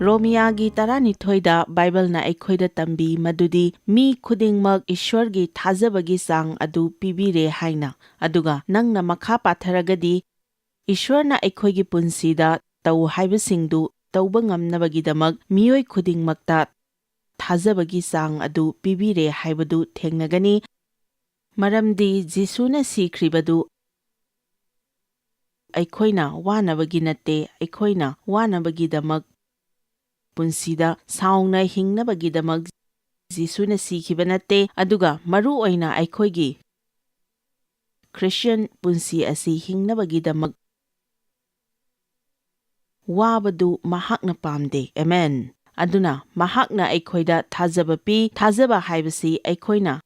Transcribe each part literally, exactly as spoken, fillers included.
ꯔꯣꯃꯤꯌꯥꯒꯤ ꯇꯔꯥꯅꯤꯊꯣꯏꯗ ꯕꯥꯏꯕꯜꯅ ꯑꯩꯈꯣꯏꯗ ꯇꯝꯕꯤ ꯃꯗꯨꯗꯤ ꯃꯤ ꯈꯨꯗꯤꯡꯃꯛ ꯏꯁ꯭ꯋꯔꯒꯤ ꯊꯥꯖꯕꯒꯤ ꯆꯥꯡ ꯑꯗꯨ ꯄꯤꯕꯤꯔꯦ ꯍꯥꯏꯅ꯫ ꯑꯗꯨꯒ ꯅꯪꯅ ꯃꯈꯥ ꯄꯥꯊꯔꯒꯗꯤ, ꯏꯁ꯭ꯋꯔꯅ ꯑꯩꯈꯣꯏꯒꯤ ꯄꯨꯟꯁꯤꯗ ꯇꯧ ꯍꯥꯏꯕꯁꯤꯡꯗꯨ ꯇꯧꯕ ꯉꯝꯅꯕꯒꯤꯗꯃꯛ ꯃꯤꯑꯣꯏ ꯈꯨꯗꯤꯡꯃꯛꯇ ꯊꯥꯖꯕꯒꯤ ꯆꯥꯡ ꯑꯗꯨ ꯄꯤꯕꯤꯔꯦ ꯍꯥꯏꯕꯗꯨ ꯊꯦꯡꯅꯒꯅꯤ꯫ ꯃꯔꯝꯗꯤ ꯖꯤꯁꯨꯅ ꯁꯤꯈ꯭ꯔꯤꯕꯗꯨ ꯑꯩꯈꯣꯏꯅ ꯋꯥꯅꯕꯒꯤ ꯅꯠꯇꯦ, ꯑꯩꯈꯣꯏꯅ ꯋꯥꯅꯕꯒꯤꯗꯃꯛ, ꯄꯨꯟꯁꯤꯗ ꯁꯥꯎꯅ ꯍꯤꯡꯅꯕꯒꯤꯗꯃꯛ ꯖꯤꯁꯨꯅ ꯁꯤꯈꯤꯕ ꯅꯠꯇꯦ, ꯑꯗꯨꯒ ꯃꯔꯨ ꯑꯣꯏꯅ ꯑꯩꯈꯣꯏꯒꯤ ꯈ꯭ꯔꯤꯁꯇꯤꯌꯟ ꯄꯨꯟꯁꯤ ꯑꯁꯤ ꯍꯤꯡꯅꯕꯒꯤꯗꯃꯛ ꯋꯥꯕꯗꯨ ꯃꯍꯥꯛꯅ ꯄꯥꯝꯗꯦ꯫ ꯑꯦꯃꯦꯟ꯫ ꯑꯗꯨꯅ ꯃꯍꯥꯛꯅ ꯑꯩꯈꯣꯏꯗ ꯊꯥꯖꯕ ꯄꯤ꯫ ꯊꯥꯖꯕ ꯍꯥꯏꯕꯁꯤ ꯑꯩꯈꯣꯏꯅ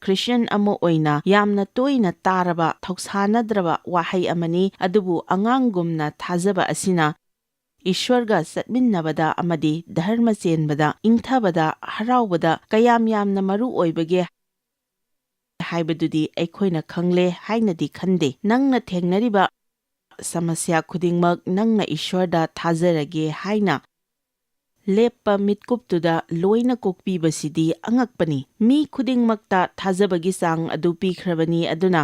ꯈ꯭ꯔꯤꯁꯇꯤꯌꯟ ꯑꯃ ꯑꯣꯏꯅ ꯌꯥꯝꯅ ꯇꯣꯏꯅ ꯇꯥꯔꯕ, ꯊꯧꯁꯥꯅꯗ꯭ꯔꯕ ꯋꯥꯍꯩ ꯑꯃꯅꯤ, ꯑꯗꯨꯕꯨ ꯑꯉꯥꯡꯒꯨꯝꯅ ꯊꯥꯖꯕ ꯑꯁꯤꯅ ꯏꯁ꯭ꯋꯔꯒ ꯆꯠꯃꯤꯟꯅꯕꯗ ꯑꯃꯗꯤ ꯙꯔꯃ ꯆꯦꯟꯕꯗ, ꯏꯪꯊꯕꯗ, ꯍꯔꯥꯎꯕꯗ ꯀꯌꯥꯝ ꯌꯥꯝꯅ ꯃꯔꯨ ꯑꯣꯏꯕꯒꯦ ꯍꯥꯏꯕꯗꯨꯗꯤ ꯑꯩꯈꯣꯏꯅ ꯈꯪꯂꯦ ꯍꯥꯏꯅꯗꯤ ꯈꯟꯗꯦ꯫ ꯅꯪꯅ ꯊꯦꯡꯅꯔꯤꯕ ꯁꯃꯁ꯭ꯌꯥ ꯈꯨꯗꯤꯡꯃꯛ ꯅꯪꯅ ꯏꯁ꯭ꯋꯔꯗ ꯊꯥꯖꯔꯒꯦ ꯍꯥꯏꯅ ꯂꯦꯞꯄ ꯃꯤꯠꯀꯨꯞꯇꯨꯗ ꯂꯣꯏꯅ ꯀꯣꯛꯄꯤꯕꯁꯤꯗꯤ ꯑꯉꯛꯄꯅꯤ꯫ ꯃꯤ ꯈꯨꯗꯤꯡꯃꯛꯇ ꯊꯥꯖꯕꯒꯤ ꯆꯥꯡ ꯑꯗꯨ ꯄꯤꯈ꯭ꯔꯕꯅꯤ, ꯑꯗꯨꯅ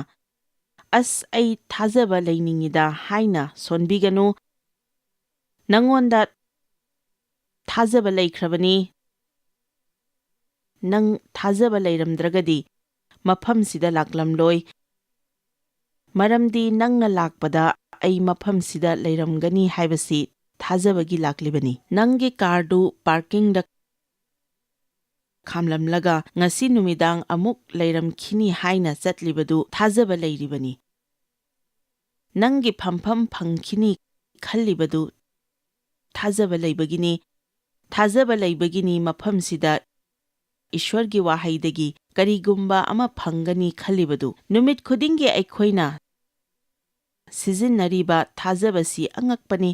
"ꯑꯁ, ꯑꯩ ꯊꯥꯖꯕ ꯂꯩꯅꯤꯡꯉꯤꯗ" ꯍꯥꯏꯅ ꯁꯣꯟꯕꯤꯒꯅꯨ꯫ ꯅꯪꯉꯣꯟꯗ ꯊꯥꯖꯕ ꯂꯩꯈ꯭ꯔꯕꯅꯤ꯫ ꯅꯪ ꯊꯥꯖꯕ ꯂꯩꯔꯝꯗ꯭ꯔꯒꯗꯤ ꯃꯐꯝꯁꯤꯗ ꯂꯥꯛꯂꯝꯂꯣꯏ꯫ ꯃꯔꯝꯗꯤ ꯅꯪꯅ ꯂꯥꯛꯄꯗ ꯑꯩ ꯃꯐꯝꯁꯤꯗ ꯂꯩꯔꯝꯒꯅꯤ ꯍꯥꯏꯕꯁꯤ ꯊꯥꯖꯕꯒꯤ ꯂꯥꯛꯂꯤꯕꯅꯤ꯫ ꯅꯪꯒꯤ ꯀꯥꯔꯗꯨ ꯄꯥꯔꯀꯤꯡꯗ ꯈꯥꯝꯂꯝꯂꯒ ꯉꯁꯤ ꯅꯨꯃꯤꯗꯥꯡ ꯑꯃꯨꯛ ꯂꯩꯔꯝꯈꯤꯅꯤ ꯍꯥꯏꯅ ꯆꯠꯂꯤꯕꯗꯨ ꯊꯥꯖꯕ ꯂꯩꯔꯤꯕꯅꯤ꯫ ꯅꯪꯒꯤ ꯐꯝꯐꯝ ꯐꯪꯈꯤꯅꯤ ꯈꯜꯂꯤꯕꯗꯨ ꯊꯥꯖꯕ ꯂꯩꯕꯒꯤꯅꯤ꯫ ꯊꯥꯖꯕ ꯂꯩꯕꯒꯤꯅꯤ ꯃꯐꯝꯁꯤꯗ ꯏꯁ꯭ꯋꯔꯒꯤ ꯋꯥꯍꯩꯗꯒꯤ ꯀꯔꯤꯒꯨꯝꯕ ꯑꯃ ꯐꯪꯒꯅꯤ ꯈꯜꯂꯤꯕꯗꯨ꯫ ꯅꯨꯃꯤꯠ ꯈꯨꯗꯤꯡꯒꯤ ꯑꯩꯈꯣꯏꯅ ꯁꯤꯖꯤꯟꯅꯔꯤꯕ ꯊꯥꯖꯕꯁꯤ ꯑꯉꯛꯄꯅꯤ꯫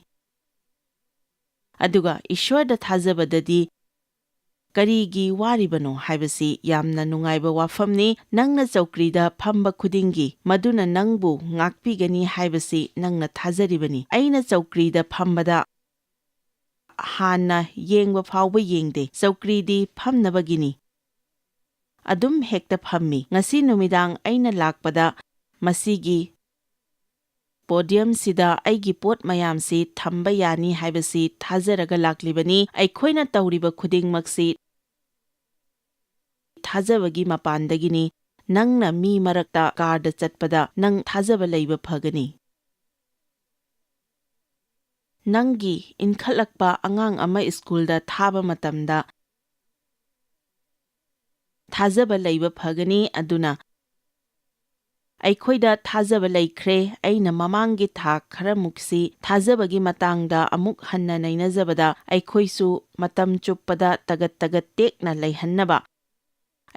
ꯑꯗꯨꯒ ꯏꯁ꯭ꯋꯔꯗ ꯊꯥꯖꯕꯗꯗꯤ ꯀꯔꯤꯒꯤ ꯋꯥꯔꯤꯕꯅꯣ ꯍꯥꯏꯕꯁꯤ ꯌꯥꯝꯅ ꯅꯨꯡꯉꯥꯏꯕ ꯋꯥꯐꯝꯅꯤ꯫ ꯅꯪꯅ ꯆꯧꯀ꯭ꯔꯤꯗ ꯐꯝꯕ ꯈꯨꯗꯤꯡꯒꯤ ꯃꯗꯨꯅ ꯅꯪꯕꯨ ꯉꯥꯛꯄꯤꯒꯅꯤ ꯍꯥꯏꯕꯁꯤ ꯅꯪꯅ ꯊꯥꯖꯔꯤꯕꯅꯤ꯫ ꯑꯩꯅ ꯆꯧꯀ꯭ꯔꯤꯗ ꯐꯝꯕꯗ ꯍꯥꯟꯅ ꯌꯦꯡꯕ ꯐꯥꯎꯕ ꯌꯦꯡꯗꯦ꯫ ꯆꯧꯀ꯭ꯔꯤꯗꯤ ꯐꯝꯅꯕꯒꯤꯅꯤ꯫ ꯑꯗꯨꯝ ꯍꯦꯛꯇ ꯐꯝꯃꯤ꯫ ꯉꯁꯤ ꯅꯨꯃꯤꯗꯥꯡ ꯑꯩꯅ ꯂꯥꯛꯄꯗ ꯃꯁꯤꯒꯤ ꯄꯣꯗꯤꯌꯝꯁꯤꯗ ꯑꯩꯒꯤ ꯄꯣꯠ ꯃꯌꯥꯝꯁꯤ ꯊꯝꯕ ꯌꯥꯅꯤ ꯍꯥꯏꯕꯁꯤ ꯊꯥꯖꯔꯒ ꯂꯥꯛꯂꯤꯕꯅꯤ꯫ ꯑꯩꯈꯣꯏꯅ ꯇꯧꯔꯤꯕ ꯈꯨꯗꯤꯡꯃꯛꯁꯤ ꯊꯥꯖꯕꯒꯤ ꯃꯄꯥꯟꯗꯒꯤꯅꯤ꯫ ꯅꯪꯅ ꯃꯤ ꯃꯔꯛꯇ ꯀꯥꯔꯗ ꯆꯠꯄꯗ ꯅꯪ ꯊꯥꯖꯕ ꯂꯩꯕ ꯐꯒꯅꯤ꯫ ꯅꯪꯒꯤ ꯏꯟꯈꯠꯂꯛꯄ ꯑꯉꯥꯡ ꯑꯃ ꯁ꯭ꯀꯨꯜꯗ ꯊꯥꯕ ꯃꯇꯝꯗ ꯊꯥꯖꯕ ꯂꯩꯕ ꯐꯒꯅꯤ꯫ ꯑꯗꯨꯅ ꯑꯩꯈꯣꯏꯗ ꯊꯥꯖꯕ ꯂꯩꯈ꯭ꯔꯦ꯫ ꯑꯩꯅ ꯃꯃꯥꯡꯒꯤ ꯊꯥ ꯈꯔꯃꯨꯛꯁꯤ ꯊꯥꯖꯕꯒꯤ ꯃꯇꯥꯡꯗ ꯑꯃꯨꯛ ꯍꯟꯅ ꯅꯩꯅꯖꯕꯗ ꯑꯩꯈꯣꯏꯁꯨ ꯃꯇꯝ ꯆꯨꯞꯄꯗ ꯇꯒꯠ ꯇꯒꯠ ꯇꯦꯛꯅ ꯂꯩꯍꯟꯅꯕ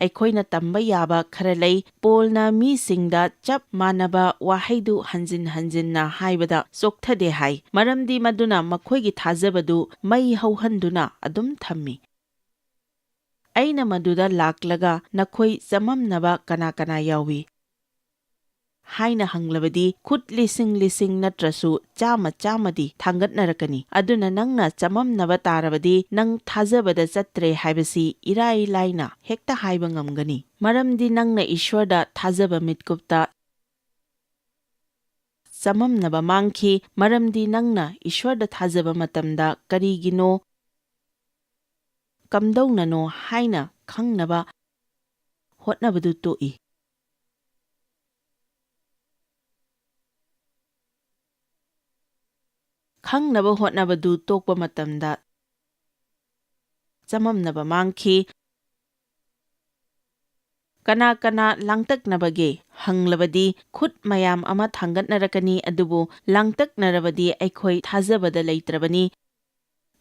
ꯑꯩꯈꯣꯏꯅ ꯇꯝꯕ ꯌꯥꯕ ꯈꯔ ꯂꯩ꯫ ꯄꯣꯜꯅ ꯃꯤꯁꯤꯡꯗ ꯆꯞ ꯃꯥꯟꯅꯕ ꯋꯥꯍꯩꯗꯨ ꯍꯟꯖꯤꯟ ꯍꯟꯖꯤꯟꯅ ꯍꯥꯏꯕꯗ ꯆꯣꯛꯊꯗꯦ ꯍꯥꯏ, ꯃꯔꯝꯗꯤ ꯃꯗꯨꯅ ꯃꯈꯣꯏꯒꯤ ꯊꯥꯖꯕꯗꯨ ꯃꯩ ꯍꯧꯍꯟꯗꯨꯅ ꯑꯗꯨꯝ ꯊꯝꯃꯤ꯫ ꯑꯩꯅ ꯃꯗꯨꯗ ꯂꯥꯛꯂꯒ ꯅꯈꯣꯏ ꯆꯃꯝꯅꯕ ꯀꯅꯥ ꯀꯅꯥ ꯌꯥꯎꯏ? ꯍꯥꯏꯅ ꯍꯪꯂꯕꯗꯤ ꯈꯨꯠ ꯂꯤꯁꯤꯡ ꯂꯤꯁꯤꯡ ꯅꯠꯇ꯭ꯔꯁꯨ ꯆꯥꯝꯃ ꯆꯥꯝꯃꯗꯤ ꯊꯥꯡꯒꯠꯅꯔꯛꯀꯅꯤ꯫ ꯑꯗꯨꯅ ꯅꯪꯅ ꯆꯃꯝꯅꯕ ꯇꯥꯔꯕꯗꯤ ꯅꯪ ꯊꯥꯖꯕꯗ ꯆꯠꯇ꯭ꯔꯦ ꯍꯥꯏꯕꯁꯤ ꯏꯔꯥꯏ ꯂꯥꯏꯅ ꯍꯦꯛꯇ ꯍꯥꯏꯕ ꯉꯝꯒꯅꯤ꯫ ꯃꯔꯝꯗꯤ ꯅꯪꯅ ꯏꯁ꯭ꯋꯔꯗ ꯊꯥꯖꯕ ꯃꯤꯠꯀꯨꯞꯇ ꯆꯃꯝꯅꯕ ꯃꯥꯡꯈꯤ꯫ ꯃꯔꯝꯗꯤ ꯅꯪꯅ ꯏꯁ꯭ꯋꯔꯗ ꯊꯥꯖꯕ ꯃꯇꯝꯗ ꯀꯔꯤꯒꯤꯅꯣ, ꯀꯝꯗꯧꯅꯅꯣ ꯍꯥꯏꯅ ꯈꯪꯅꯕ ꯍꯣꯠꯅꯕꯗꯨ ꯇꯣꯛꯏ꯫ ꯈꯪꯅꯕ ꯍꯣꯠꯅꯕꯗꯨ ꯇꯣꯛꯄ ꯃꯇꯝꯗ ꯆꯃꯝꯅꯕ ꯃꯥꯡꯈꯤ꯫ ꯀꯅꯥ ꯀꯅꯥ ꯂꯥꯡꯇꯛꯅꯕꯒꯦ ꯍꯪꯂꯕꯗꯤ ꯈꯨꯠ ꯃꯌꯥꯝ ꯑꯃ ꯊꯥꯡꯒꯠꯅꯔꯛꯀꯅꯤ, ꯑꯗꯨꯕꯨ ꯂꯥꯡꯇꯛꯅꯔꯕꯗꯤ ꯑꯩꯈꯣꯏ ꯊꯥꯖꯕꯗ ꯂꯩꯇ꯭ꯔꯕꯅꯤ꯫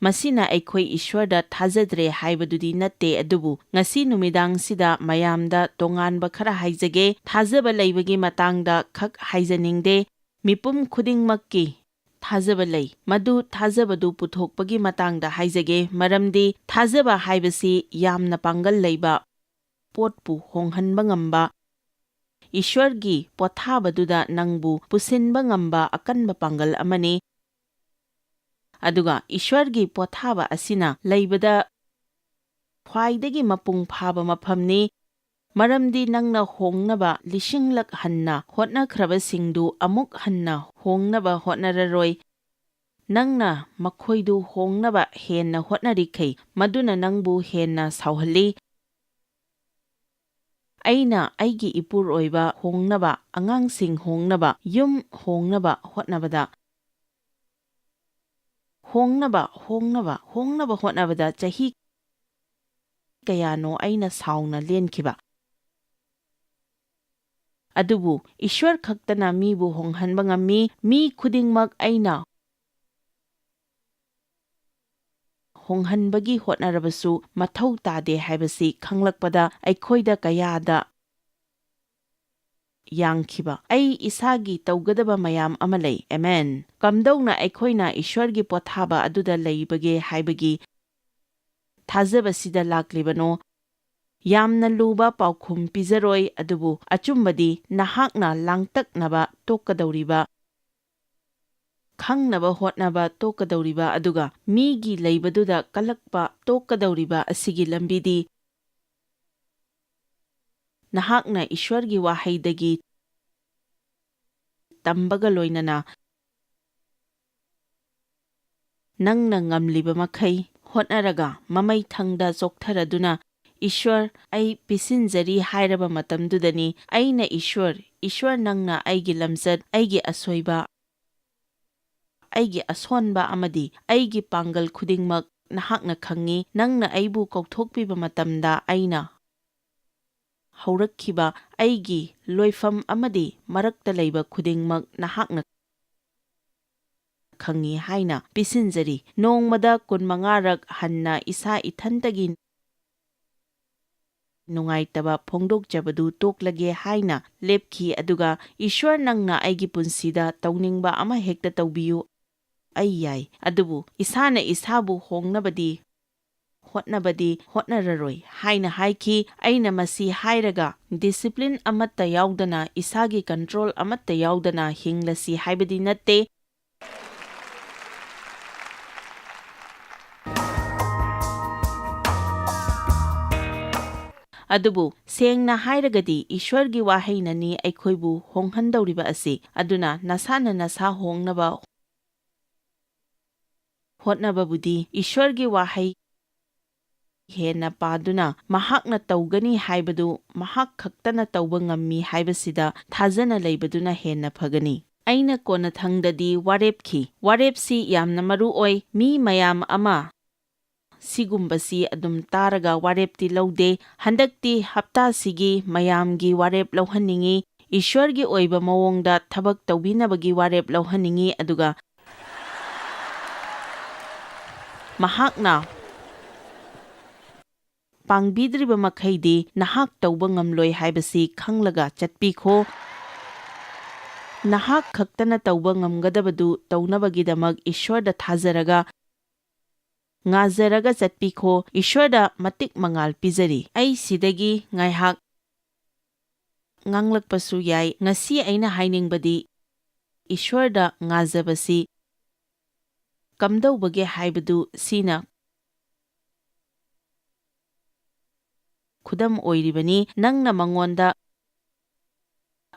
ꯃꯁꯤꯅ ꯑꯩꯈꯣꯏ ꯏꯁ꯭ꯋꯔꯗ ꯊꯥꯖꯗ꯭ꯔꯦ ꯍꯥꯏꯕꯗꯨꯗꯤ ꯅꯠꯇꯦ, ꯑꯗꯨꯕꯨ ꯉꯁꯤ ꯅꯨꯃꯤꯗꯥꯡꯁꯤꯗ ꯃꯌꯥꯝꯗ ꯇꯣꯉꯥꯟꯕ ꯈꯔ ꯍꯥꯏꯖꯒꯦ꯫ ꯊꯥꯖꯕ ꯂꯩꯕꯒꯤ ꯃꯇꯥꯡꯗ ꯈꯛ ꯍꯥꯏꯖꯅꯤꯡꯗꯦ꯫ ꯃꯤꯄꯨꯝ ꯈꯨꯗꯤꯡꯃꯛꯀꯤ ꯊꯥꯖꯕ ꯂꯩ꯫ ꯃꯗꯨ ꯊꯥꯖꯕꯗꯨ ꯄꯨꯊꯣꯛꯄꯒꯤ ꯃꯇꯥꯡꯗ ꯍꯥꯏꯖꯒꯦ, ꯃꯔꯝꯗꯤ ꯊꯥꯖꯕ ꯍꯥꯏꯕꯁꯤ ꯌꯥꯝꯅ ꯄꯥꯡꯒꯜ ꯂꯩꯕ ꯄꯣꯠꯄꯨ ꯍꯣꯡꯍꯟꯕ ꯉꯝꯕ, ꯏꯁ꯭ꯋꯔꯒꯤ ꯄꯣꯊꯥꯕꯗꯨꯗ ꯅꯪꯕꯨ ꯄꯨꯁꯤꯟꯕ ꯉꯝꯕ ꯑꯀꯟꯕ ꯄꯥꯡꯒꯜ ꯑꯃꯅꯤ꯫ ꯑꯗꯨꯒ ꯏꯁ꯭ꯋꯔꯒꯤ ꯄꯣꯊꯥꯕ ꯑꯁꯤꯅ ꯂꯩꯕꯗ ꯈ꯭ꯋꯥꯏꯗꯒꯤ ꯃꯄꯨꯡ ꯐꯥꯕ ꯃꯐꯝꯅꯤ, ꯃꯔꯝꯗꯤ ꯅꯪꯅ ꯍꯣꯡꯅꯕ ꯂꯤꯁꯤꯡꯂꯛ ꯍꯟꯅ ꯍꯣꯠꯅꯈ꯭ꯔꯕꯁꯤꯡꯗꯨ ꯑꯃꯨꯛ ꯍꯟꯅ ꯍꯣꯡꯅꯕ ꯍꯣꯠꯅꯔꯔꯣꯏ꯫ ꯅꯪꯅ ꯃꯈꯣꯏꯗꯨ ꯍꯣꯡꯅꯕ ꯍꯦꯟꯅ ꯍꯣꯠꯅꯔꯤꯈꯩ, ꯃꯗꯨꯅ ꯅꯪꯕꯨ ꯍꯦꯟꯅ ꯁꯥꯎꯍꯜꯂꯤ꯫ ꯑꯩꯅ ꯑꯩꯒꯤ ꯏꯄꯨꯔꯣꯏꯕ ꯍꯣꯡꯅꯕ, ꯑꯉꯥꯡꯁꯤꯡ ꯍꯣꯡꯅꯕ, ꯌꯨꯝ ꯍꯣꯡꯅꯕ ꯍꯣꯠꯅꯕꯗ, ꯍꯣꯡꯅꯕ, ꯍꯣꯡꯅꯕ, ꯍꯣꯡꯅꯕ ꯍꯣꯠꯅꯕꯗ ꯆꯍꯤ ꯀꯌꯥꯅꯣ ꯑꯩꯅ ꯁꯥꯎꯅ ꯂꯦꯟꯈꯤꯕ꯫ ꯑꯗꯨꯕꯨ ꯏꯁ꯭ꯋꯔ ꯈꯛꯇꯅ ꯃꯤꯕꯨ ꯍꯣꯡꯍꯟꯕ ꯉꯝꯃꯤ꯫ ꯃꯤ ꯈꯨꯗꯤꯡꯃꯛ ꯑꯩꯅ ꯍꯣꯡꯍꯟꯕꯒꯤ ꯍꯣꯠꯅꯔꯕꯁꯨ ꯃꯊꯧ ꯇꯥꯗꯦ ꯍꯥꯏꯕꯁꯤ ꯈꯪꯂꯛꯄꯗ ꯑꯩꯈꯣꯏꯗ ꯀꯌꯥꯗ ꯌꯥꯡꯈꯤꯕ꯫ ꯑꯩ ꯏꯁꯥꯒꯤ ꯇꯧꯒꯗꯕ ꯃꯌꯥꯝ ꯑꯃ ꯂꯩ꯫ ꯑꯦꯃꯦꯟ꯫ ꯀꯝꯗꯧꯅ ꯑꯩꯈꯣꯏꯅ ꯏꯁ꯭ꯋꯔꯒꯤ ꯄꯣꯊꯥꯕ ꯑꯗꯨꯗ ꯂꯩꯕꯒꯦ ꯍꯥꯏꯕꯒꯤ ꯊꯥꯖꯕꯁꯤꯗ ꯂꯥꯛꯂꯤꯕꯅꯣ? ꯌꯥꯝꯅ ꯂꯨꯕ ꯄꯥꯎꯈꯨꯝ ꯄꯤꯖꯔꯣꯏ, ꯑꯗꯨꯕꯨ ꯑꯆꯨꯝꯕꯗꯤ ꯅꯍꯥꯛꯅ ꯂꯥꯡꯇꯛꯅꯕ ꯇꯣꯛꯀꯗꯧꯔꯤꯕ, ꯈꯪꯅꯕ ꯍꯣꯠꯅꯕ ꯇꯣꯛꯀꯗꯧꯔꯤꯕ, ꯑꯗꯨꯒ ꯃꯤꯒꯤ ꯂꯩꯕꯗꯨꯗ ꯀꯜꯂꯛꯄ ꯇꯣꯛꯀꯗꯧꯔꯤꯕ ꯑꯁꯤꯒꯤ ꯂꯝꯕꯤꯗꯤ ꯅꯍꯥꯛꯅ ꯏꯁ꯭ꯋꯔꯒꯤ ꯋꯥꯍꯩꯗꯒꯤ ꯇꯝꯕꯒ ꯂꯣꯏꯅꯅ ꯅꯪꯅ ꯉꯝꯂꯤꯕ ꯃꯈꯩ ꯍꯣꯠꯅꯔꯒ ꯃꯃꯩ ꯊꯪꯗ ꯆꯣꯛꯊꯔꯗꯨꯅ, "ꯏꯁ꯭ꯋꯔ, ꯑꯩ ꯄꯤꯁꯤꯟꯖꯔꯤ" ꯍꯥꯏꯔꯕ ꯃꯇꯝꯗꯨꯗꯅꯤ ꯑꯩꯅ, "ꯏꯁ꯭ꯋꯔ, ꯏꯁ꯭ꯋꯔ, ꯅꯪꯅ ꯑꯩꯒꯤ ꯂꯝꯆꯠ, ꯑꯩꯒꯤ ꯑꯁꯣꯏꯕ, ꯑꯩꯒꯤ ꯑꯁꯣꯟꯕ ꯑꯃꯗꯤ ꯑꯩꯒꯤ ꯄꯥꯡꯒꯜ ꯈꯨꯗꯤꯡꯃꯛ ꯅꯍꯥꯛꯅ ꯈꯪꯉꯤ꯫ ꯅꯪꯅ ꯑꯩꯕꯨ ꯀꯧꯊꯣꯛꯄꯤꯕ ꯃꯇꯝꯗ ꯑꯩꯅ ꯍꯧꯔꯛꯈꯤꯕ ꯑꯩꯒꯤ ꯂꯣꯏꯐꯝ ꯑꯃꯗꯤ ꯃꯔꯛꯇ ꯂꯩꯕ ꯈꯨꯗꯤꯡꯃꯛ ꯅꯍꯥꯛꯅ ꯈꯪꯉꯤ" ꯍꯥꯏꯅ ꯄꯤꯁꯤꯟꯖꯔꯤ꯫ ꯅꯣꯡꯃꯗ ꯀꯨꯟꯃꯉꯥꯔꯛ ꯍꯟꯅ ꯏꯁꯥ ꯏꯊꯟꯇꯒꯤ ꯅꯨꯡꯉꯥꯏꯇꯕ ꯐꯣꯡꯗꯣꯛꯆꯕꯗꯨ ꯇꯣꯛꯂꯒꯦ ꯍꯥꯏꯅ ꯂꯦꯞꯈꯤ, ꯑꯗꯨꯒ, "ꯏꯁ꯭ꯋꯔ, ꯅꯪꯅ ꯑꯩꯒꯤ ꯄꯨꯟꯁꯤꯗ ꯇꯧꯅꯤꯡꯕ ꯑꯃ ꯍꯦꯛꯇ ꯇꯧꯕꯤꯌꯨ꯫ ꯑꯩ ꯌꯥꯏ, ꯑꯗꯨꯕꯨ ꯏꯁꯥꯅ ꯏꯁꯥꯕꯨ ꯍꯣꯡꯅꯕꯗꯤ ꯍꯣꯠꯅꯕꯗꯤ ꯍꯣꯠꯅꯔꯔꯣꯏ" ꯍꯥꯏꯅ ꯍꯥꯏꯈꯤ꯫ ꯑꯩꯅ ꯃꯁꯤ ꯍꯥꯏꯔꯒ ꯗꯤꯁꯤꯄ꯭ꯂꯤꯟ ꯑꯃꯠꯇ ꯌꯥꯎꯗꯅ, ꯏꯁꯥꯒꯤ ꯀꯟꯇ꯭ꯔꯣꯜ ꯑꯃꯠꯇ ꯌꯥꯎꯗꯅ ꯍꯤꯡꯂꯁꯤ ꯍꯥꯏꯕꯗꯤ ꯅꯠꯇꯦ꯫ ꯑꯗꯨꯕꯨ ꯁꯦꯡꯅ ꯍꯥꯏꯔꯒꯗꯤ ꯏꯁ꯭ꯋꯔꯒꯤ ꯋꯥꯍꯩꯅꯅꯤ ꯑꯩꯈꯣꯏꯕꯨ ꯍꯣꯡꯍꯟꯗꯧꯔꯤꯕ ꯑꯁꯤ꯫ ꯑꯗꯨꯅ ꯅꯁꯥꯅ ꯅꯁꯥ ꯍꯣꯡꯅꯕ ꯍꯣꯠꯅꯕꯕꯨꯗꯤ ꯏꯁ꯭ꯋꯔꯒꯤ ꯋꯥꯍꯩ ꯍꯦꯟꯅ ꯄꯥꯗꯨꯅ ꯃꯍꯥꯛꯅ ꯇꯧꯒꯅꯤ ꯍꯥꯏꯕꯗꯨ ꯃꯍꯥꯛ ꯈꯛꯇꯅ ꯇꯧꯕ ꯉꯝꯃꯤ ꯍꯥꯏꯕꯁꯤꯗ ꯊꯥꯖꯅ ꯂꯩꯕꯗꯨꯅ ꯍꯦꯟꯅ ꯐꯒꯅꯤ꯫ ꯑꯩꯅ ꯀꯣꯟꯅꯊꯪꯗꯗꯤ ꯋꯥꯔꯦꯞꯈꯤ꯫ ꯋꯥꯔꯦꯞꯁꯤ ꯌꯥꯝꯅ ꯃꯔꯨ ꯑꯣꯏ꯫ ꯃꯤ ꯃꯌꯥꯝ ꯑꯃ ꯁꯤꯒꯨꯝꯕꯁꯤ ꯑꯗꯨꯝ ꯇꯥꯔꯒ ꯋꯥꯔꯦꯞꯇꯤ ꯂꯧꯗꯦ꯫ ꯍꯟꯗꯛꯇꯤ ꯍꯞꯇꯥꯁꯤꯒꯤ ꯃꯌꯥꯝꯒꯤ ꯋꯥꯔꯦꯞ ꯂꯧꯍꯟꯅꯤꯡꯏ, ꯏꯁ꯭ꯋꯔꯒꯤ ꯑꯣꯏꯕ ꯃꯑꯣꯡꯗ ꯊꯕꯛ ꯇꯧꯕꯤꯅꯕꯒꯤ ꯋꯥꯔꯦꯞ ꯂꯧꯍꯟꯅꯤꯡꯏ, ꯑꯗꯨꯒ ꯃꯍꯥꯛꯅ ꯄꯥꯡꯕꯤꯗ꯭ꯔꯤꯕ ꯃꯈꯩꯗꯤ ꯅꯍꯥꯛ ꯇꯧꯕ ꯉꯝꯂꯣꯏ ꯍꯥꯏꯕꯁꯤ ꯈꯪꯂꯒ ꯆꯠꯄꯤꯈꯣ꯫ ꯅꯍꯥꯛ ꯈꯛꯇꯅ ꯇꯧꯕ ꯉꯝꯒꯗꯕꯗꯨ ꯇꯧꯅꯕꯒꯤꯗꯃꯛ ꯏꯁ꯭ꯋꯔꯗ ꯊꯥꯖꯔꯒ, ꯉꯥꯖꯔꯒ ꯆꯠꯄꯤꯈꯣ꯫ ꯏꯁ꯭ꯋꯔꯗ ꯃꯇꯤꯛ ꯃꯉꯥꯜ ꯄꯤꯖꯔꯤ꯫ ꯑꯩ ꯁꯤꯗꯒꯤ ꯉꯥꯏꯍꯥꯛ ꯉꯥꯡꯂꯛꯄꯁꯨ ꯌꯥꯏ꯫ ꯉꯁꯤ ꯑꯩꯅ ꯍꯥꯏꯅꯤꯡꯕꯗꯤ ꯏꯁ꯭ꯋꯔꯗ ꯉꯥꯖꯕꯁꯤ ꯀꯝꯗꯧꯕꯒꯦ ꯍꯥꯏꯕꯗꯨ ꯁꯤꯅ ꯈꯨꯗꯝ ꯑꯣꯏꯔꯤꯕꯅꯤ꯫ ꯅꯪꯅ ꯃꯉꯣꯟꯗ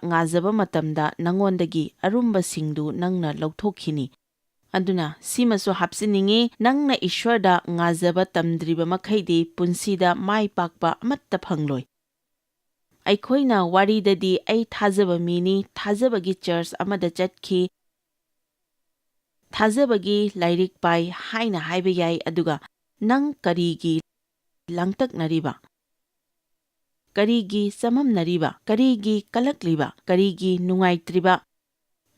ꯉꯥꯖꯕ ꯃꯇꯝꯗ ꯅꯉꯣꯟꯗꯒꯤ ꯑꯔꯨꯝꯕꯁꯤꯡꯗꯨ ꯅꯪꯅ ꯂꯧꯊꯣꯛꯈꯤꯅꯤ꯫ ꯑꯗꯨꯅ ꯁꯤꯃꯁꯨ ꯍꯥꯞꯆꯤꯟꯅꯤꯡꯏ, ꯅꯪꯅ ꯏꯁ꯭ꯋꯔꯗ ꯉꯥꯖꯕ ꯇꯝꯗ꯭ꯔꯤꯕ ꯃꯈꯩꯗꯤ ꯄꯨꯟꯁꯤꯗ ꯃꯥꯏ ꯄꯥꯛꯄ ꯑꯃꯠꯇ ꯐꯪꯂꯣꯏ꯫ ꯑꯩꯈꯣꯏꯅ ꯋꯥꯔꯤꯗꯗꯤ "ꯑꯩ ꯊꯥꯖꯕ ꯃꯤꯅꯤ, ꯊꯥꯖꯕꯒꯤ ꯆꯔꯆ ꯑꯃꯗ ꯆꯠꯈꯤ, ꯊꯥꯖꯕꯒꯤ ꯂꯥꯏꯔꯤꯛ ꯄꯥꯏ" ꯍꯥꯏꯅ ꯍꯥꯏꯕ ꯌꯥꯏ, ꯑꯗꯨꯒ ꯅꯪ ꯀꯔꯤꯒꯤ ꯂꯥꯡꯇꯛꯅꯔꯤꯕ? ꯀꯔꯤꯒꯤ ꯆꯃꯝꯅꯔꯤꯕ? ꯀꯔꯤꯒꯤ ꯀꯂꯛꯂꯤꯕ? ꯀꯔꯤꯒꯤ ꯅꯨꯡꯉꯥꯏꯇ꯭ꯔꯤꯕ?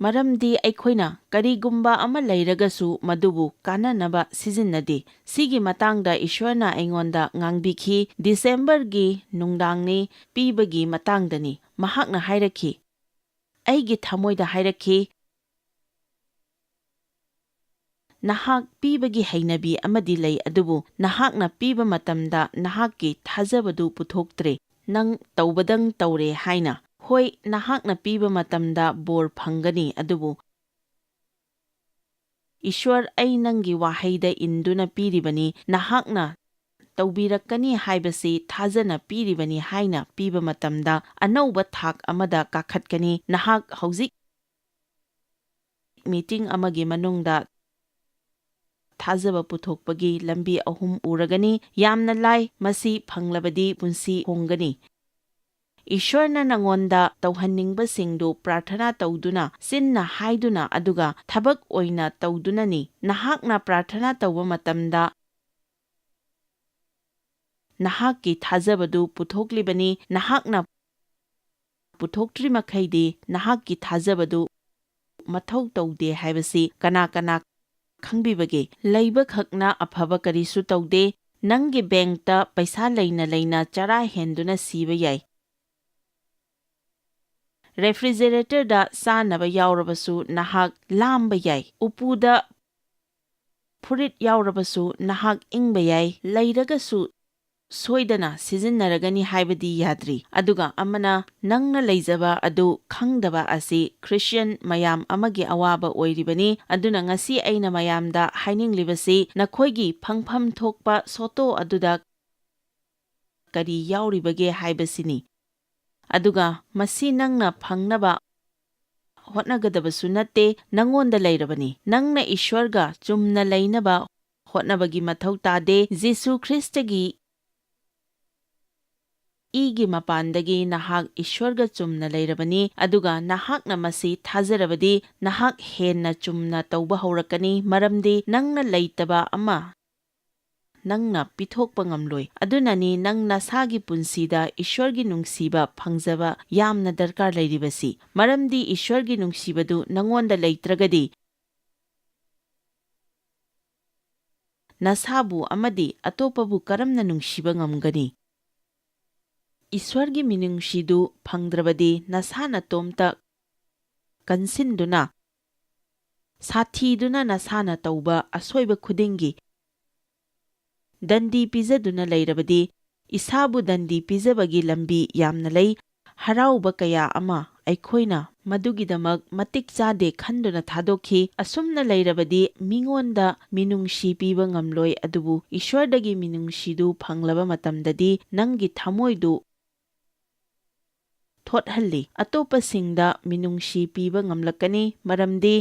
ꯃꯔꯝꯗꯤ ꯑꯩꯈꯣꯏꯅ ꯀꯔꯤꯒꯨꯝꯕ ꯑꯃ ꯂꯩꯔꯒꯁꯨ ꯃꯗꯨꯕꯨ ꯀꯥꯟꯅꯅꯕ ꯁꯤꯖꯤꯟꯅꯗꯦ꯫ ꯁꯤꯒꯤ ꯃꯇꯥꯡꯗ ꯏꯁ꯭ꯋꯔꯅ ꯑꯩꯉꯣꯟꯗ ꯉꯥꯡꯕꯤꯈꯤ꯫ ꯗꯤꯁꯦꯝꯕꯔꯒꯤ ꯅꯨꯡꯗꯥꯡꯅꯤ, ꯄꯤꯕꯒꯤ ꯃꯇꯥꯡꯗꯅꯤ꯫ ꯃꯍꯥꯛꯅ ꯍꯥꯏꯔꯛꯈꯤ, ꯑꯩꯒꯤ ꯊꯃꯣꯏꯗ ꯍꯥꯏꯔꯛꯈꯤ, "ꯅꯍꯥꯛ ꯄꯤꯕꯒꯤ ꯍꯩꯅꯕꯤ ꯑꯃꯗꯤ ꯂꯩ, ꯑꯗꯨꯕꯨ ꯅꯍꯥꯛꯅ ꯄꯤꯕ ꯃꯇꯝꯗ ꯅꯍꯥꯛꯀꯤ ꯊꯥꯖꯕꯗꯨ ꯄꯨꯊꯣꯛꯇ꯭ꯔꯦ꯫ ꯅꯪ ꯇꯧꯕꯗꯪ ꯇꯧꯔꯦ ꯍꯥꯏꯅ꯫ ꯍꯣꯏ, ꯅꯍꯥꯛꯅ ꯄꯤꯕ ꯃꯇꯝꯗ ꯕꯣꯔ ꯐꯪꯒꯅꯤ, ꯑꯗꯨꯕꯨ ꯏꯁ꯭ꯋꯔ, ꯑꯩ ꯅꯪꯒꯤ ꯋꯥꯍꯩꯗ ꯏꯟꯗꯨꯅ ꯄꯤꯔꯤꯕꯅꯤ, ꯅꯍꯥꯛꯅ ꯇꯧꯕꯤꯔꯛꯀꯅꯤ ꯍꯥꯏꯕꯁꯤ ꯊꯥꯖꯅ ꯄꯤꯔꯤꯕꯅꯤ ꯍꯥꯏꯅ ꯄꯤꯕ ꯃꯇꯝꯗ ꯑꯅꯧꯕ ꯊꯥꯛ ꯑꯃꯗ ꯀꯥꯈꯠꯀꯅꯤ꯫ ꯅꯍꯥꯛ ꯍꯧꯖꯤꯛ ꯃꯤꯇꯤꯡ ꯑꯃꯒꯤ ꯃꯅꯨꯡꯗ ꯊꯥꯖꯕ ꯄꯨꯊꯣꯛꯄꯒꯤ ꯂꯝꯕꯤ ꯑꯍꯨꯝ ꯎꯔꯒꯅꯤ꯫ ꯌꯥꯝꯅ ꯂꯥꯏ, ꯃꯁꯤ ꯐꯪꯂꯕꯗꯤ ꯄꯨꯟꯁꯤ ꯍꯣꯡꯒꯅꯤ꯫ ꯏꯁ꯭ꯋꯔꯅ ꯅꯉꯣꯟꯗ ꯇꯧꯍꯟꯅꯤꯡꯕꯁꯤꯡꯗꯨ ꯄ꯭ꯔꯥꯔꯊꯅꯥ ꯇꯧꯗꯨꯅ, ꯆꯤꯟꯅ ꯍꯥꯏꯗꯨꯅ, ꯑꯗꯨꯒ ꯊꯕꯛ ꯑꯣꯏꯅ ꯇꯧꯗꯨꯅꯅꯤ꯫ ꯅꯍꯥꯛꯅ ꯄ꯭ꯔꯥꯔꯊꯅꯥ ꯇꯧꯕ ꯃꯇꯝꯗ, ꯅꯍꯥꯛꯀꯤ ꯊꯥꯖꯕꯗꯨ ꯄꯨꯊꯣꯛꯂꯤꯕꯅꯤ꯫ ꯅꯍꯥꯛꯅ ꯄꯨꯊꯣꯛꯇ꯭ꯔꯤ ꯃꯈꯩꯗꯤ ꯅꯍꯥꯛꯀꯤ ꯊꯥꯖꯕꯗꯨ ꯃꯊꯧ ꯇꯧꯗꯦ ꯍꯥꯏꯕꯁꯤ ꯀꯅꯥ ꯀꯅꯥ ꯈꯪꯕꯤꯕꯒꯦ? ꯂꯩꯕꯈꯛꯅ ꯑꯐꯕ ꯀꯔꯤꯁꯨ ꯇꯧꯗꯦ꯫ ꯅꯪꯒꯤ ꯕꯦꯡꯛꯇ ꯄꯩꯁꯥ ꯂꯩꯅ ꯂꯩꯅ ꯆꯔꯥ ꯍꯦꯟꯗꯨꯅ ꯁꯤꯕ ꯌꯥꯏ꯫ ꯔꯦꯐ꯭ꯔꯤꯖꯔꯦꯇꯔꯗ ꯆꯥꯅꯕ ꯌꯥꯎꯔꯕꯁꯨ ꯅꯍꯥꯛ ꯂꯥꯝꯕ ꯌꯥꯏ꯫ ꯎꯄꯨꯗ ꯐꯨꯔꯤꯠ ꯌꯥꯎꯔꯕꯁꯨ ꯅꯍꯥꯛ ꯏꯪꯕ ꯌꯥꯏ꯫ ꯂꯩꯔꯒꯁꯨ ꯁꯣꯏꯗꯅ ꯁꯤꯖꯤꯟꯅꯔꯒꯅꯤ ꯍꯥꯏꯕꯗꯤ ꯌꯥꯗ꯭ꯔꯤ꯫ ꯑꯗꯨꯒ ꯑꯃꯅ ꯅꯪꯅ ꯂꯩꯖꯕ ꯑꯗꯨ ꯈꯪꯗꯕ ꯑꯁꯤ ꯈ꯭ꯔꯤꯁꯇꯤꯌꯟ ꯃꯌꯥꯝ ꯑꯃꯒꯤ ꯑꯋꯥꯕ ꯑꯣꯏꯔꯤꯕꯅꯤ꯫ ꯑꯗꯨꯅ ꯉꯁꯤ ꯑꯩꯅ ꯃꯌꯥꯝꯗ ꯍꯥꯏꯅꯤꯡꯂꯤꯕꯁꯤ ꯅꯈꯣꯏꯒꯤ ꯐꯪꯐꯝ ꯊꯣꯛꯄ ꯁꯣꯇꯣ ꯑꯗꯨꯗ ꯀꯔꯤ ꯌꯥꯎꯔꯤꯕꯒꯦ ꯍꯥꯏꯕꯁꯤꯅꯤ꯫ ꯑꯗꯨꯒ ꯃꯁꯤ ꯅꯪꯅ ꯐꯪꯅꯕ ꯍꯣꯠꯅꯒꯗꯕꯁꯨ ꯅꯠꯇꯦ, ꯅꯉꯣꯟꯗ ꯂꯩꯔꯕꯅꯤ꯫ ꯅꯪꯅ ꯏꯁ꯭ꯋꯔꯒ ꯆꯨꯝꯅ ꯂꯩꯅꯕ ꯍꯣꯠꯅꯕꯒꯤ ꯃꯊꯧ ꯇꯥꯗꯦ꯫ ꯖꯤꯁꯨ ꯈ꯭ꯔꯤꯁꯇꯒꯤ ꯏꯒꯤ ꯃꯄꯥꯟꯗꯒꯤ ꯅꯍꯥꯛ ꯏꯁ꯭ꯋꯔꯒ ꯆꯨꯝꯅ ꯂꯩꯔꯕꯅꯤ, ꯑꯗꯨꯒ ꯅꯍꯥꯛꯅ ꯃꯁꯤ ꯊꯥꯖꯔꯕꯗꯤ ꯅꯍꯥꯛ ꯍꯦꯟꯅ ꯆꯨꯝꯅ ꯇꯧꯕ ꯍꯧꯔꯛꯀꯅꯤ, ꯃꯔꯝꯗꯤ ꯅꯪꯅ ꯂꯩꯇꯕ ꯑꯃ ꯅꯪꯅ ꯄꯤꯊꯣꯛꯄ ꯉꯝꯂꯣꯏ꯫ ꯑꯗꯨꯅꯅꯤ ꯅꯪ ꯅꯁꯥꯒꯤ ꯄꯨꯟꯁꯤꯗ ꯏꯁ꯭ꯋꯔꯒꯤ ꯅꯨꯡꯁꯤꯕ ꯐꯪꯖꯕ ꯌꯥꯝꯅ ꯗꯔꯀꯥꯔ ꯂꯩꯔꯤꯕꯁꯤ꯫ ꯃꯔꯝꯗꯤ ꯏꯁ꯭ꯋꯔꯒꯤ ꯅꯨꯡꯁꯤꯕꯗꯨ ꯅꯉꯣꯟꯗ ꯂꯩꯇ꯭ꯔꯒꯗꯤ, ꯅꯁꯥꯕꯨ ꯑꯃꯗꯤ ꯑꯇꯣꯞꯄꯕꯨ ꯀꯔꯝꯅ ꯅꯨꯡꯁꯤꯕ ꯉꯝꯒꯅꯤ? ꯏꯁ꯭ꯋꯔꯒꯤ ꯃꯤꯅꯨꯡꯁꯤꯗꯨ ꯐꯪꯗ꯭ꯔꯕꯗꯤ, ꯅꯁꯥ ꯅꯇꯣꯝꯇ ꯀꯟꯁꯤꯟꯗꯨꯅ, ꯁꯥꯊꯤꯗꯨꯅ ꯅꯁꯥꯅ ꯇꯧꯕ ꯑꯁꯣꯏꯕ ꯈꯨꯗꯤꯡꯒꯤ ꯗꯟꯗꯤ ꯄꯤꯖꯗꯨꯅ ꯂꯩꯔꯕꯗꯤ, ꯏꯁꯥꯕꯨ ꯗꯟꯗꯤ ꯄꯤꯖꯕꯒꯤ ꯂꯝꯕꯤ ꯌꯥꯝꯅ ꯂꯩ꯫ ꯍꯔꯥꯎꯕ ꯀꯌꯥ ꯑꯃ ꯑꯩꯈꯣꯏꯅ ꯃꯗꯨꯒꯤꯗꯃꯛ ꯃꯇꯤꯛ ꯆꯥꯗꯦ ꯈꯟꯗꯨꯅ ꯊꯥꯗꯣꯛꯈꯤ꯫ ꯑꯁꯨꯝꯅ ꯂꯩꯔꯕꯗꯤ ꯃꯤꯉꯣꯟꯗ ꯃꯤꯅꯨꯡꯁꯤ ꯄꯤꯕ ꯉꯝꯂꯣꯏ, ꯑꯗꯨꯕꯨ ꯏꯁ꯭ꯋꯔꯗꯒꯤ ꯃꯤꯅꯨꯡꯁꯤꯗꯨ ꯐꯪꯂꯕ ꯃꯇꯝꯗꯗꯤ ꯅꯪꯒꯤ ꯊꯃꯣꯏꯗꯨ ꯊꯣꯠꯍꯜꯂꯤ꯫ ꯑꯇꯣꯞꯄꯁꯤꯡꯗ ꯃꯤꯅꯨꯡꯁꯤ ꯄꯤꯕ ꯉꯝꯂꯛꯀꯅꯤ, ꯃꯔꯝꯗꯤ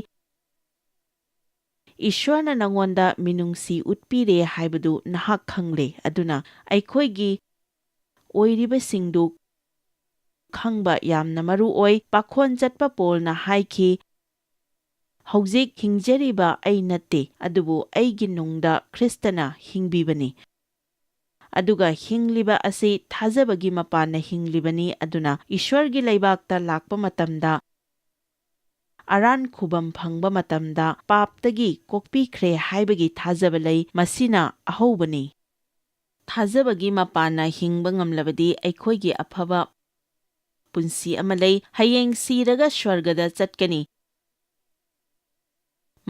ꯏꯁ꯭ꯋꯔꯅ ꯅꯉꯣꯟꯗ ꯃꯤꯅꯨꯡꯁꯤ ꯎꯠꯄꯤꯔꯦ ꯍꯥꯏꯕꯗꯨ ꯅꯍꯥꯛ ꯈꯪꯂꯦ꯫ ꯑꯗꯨꯅ ꯑꯩꯈꯣꯏꯒꯤ ꯑꯣꯏꯔꯤꯕꯁꯤꯡꯗꯨ ꯈꯪꯕ ꯌꯥꯝꯅ ꯃꯔꯨ ꯑꯣꯏ꯫ ꯄꯥꯈꯣꯟ ꯆꯠꯄ ꯄꯣꯜꯅ ꯍꯥꯏꯈꯤ, "ꯍꯧꯖꯤꯛ ꯍꯤꯡꯖꯔꯤꯕ ꯑꯩ ꯅꯠꯇꯦ, ꯑꯗꯨꯕꯨ ꯑꯩꯒꯤ ꯅꯨꯡꯗ ꯈ꯭ꯔꯤꯁꯇꯅ ꯍꯤꯡꯕꯤꯕꯅꯤ꯫ ꯑꯗꯨꯒ ꯍꯤꯡꯂꯤꯕ ꯑꯁꯤ ꯊꯥꯖꯕꯒꯤ ꯃꯄꯥꯟꯅ ꯍꯤꯡꯂꯤꯕꯅꯤ, ꯑꯗꯨꯅ ꯏꯁ꯭ꯋꯔꯒꯤ ꯂꯩꯕꯥꯛꯇ ꯂꯥꯛꯄ ꯃꯇꯝꯗ, ꯑꯔꯥꯟ ꯈꯨꯕꯝ ꯐꯪꯕ ꯃꯇꯝꯗ ꯄꯥꯞꯇꯒꯤ ꯀꯣꯛꯄꯤꯈ꯭ꯔꯦ ꯍꯥꯏꯕꯒꯤ ꯊꯥꯖꯕ ꯂꯩ꯫ ꯃꯁꯤꯅ ꯑꯍꯧꯕꯅꯤ꯫ ꯊꯥꯖꯕꯒꯤ ꯃꯄꯥꯟꯅ ꯍꯤꯡꯕ ꯉꯝꯂꯕꯗꯤ ꯑꯩꯈꯣꯏꯒꯤ ꯑꯐꯕ ꯄꯨꯟꯁꯤ ꯑꯃ ꯂꯩ꯫ ꯍꯌꯦꯡ ꯁꯤꯔꯒ ꯁ꯭ꯋꯔꯒꯗ ꯆꯠꯀꯅꯤ꯫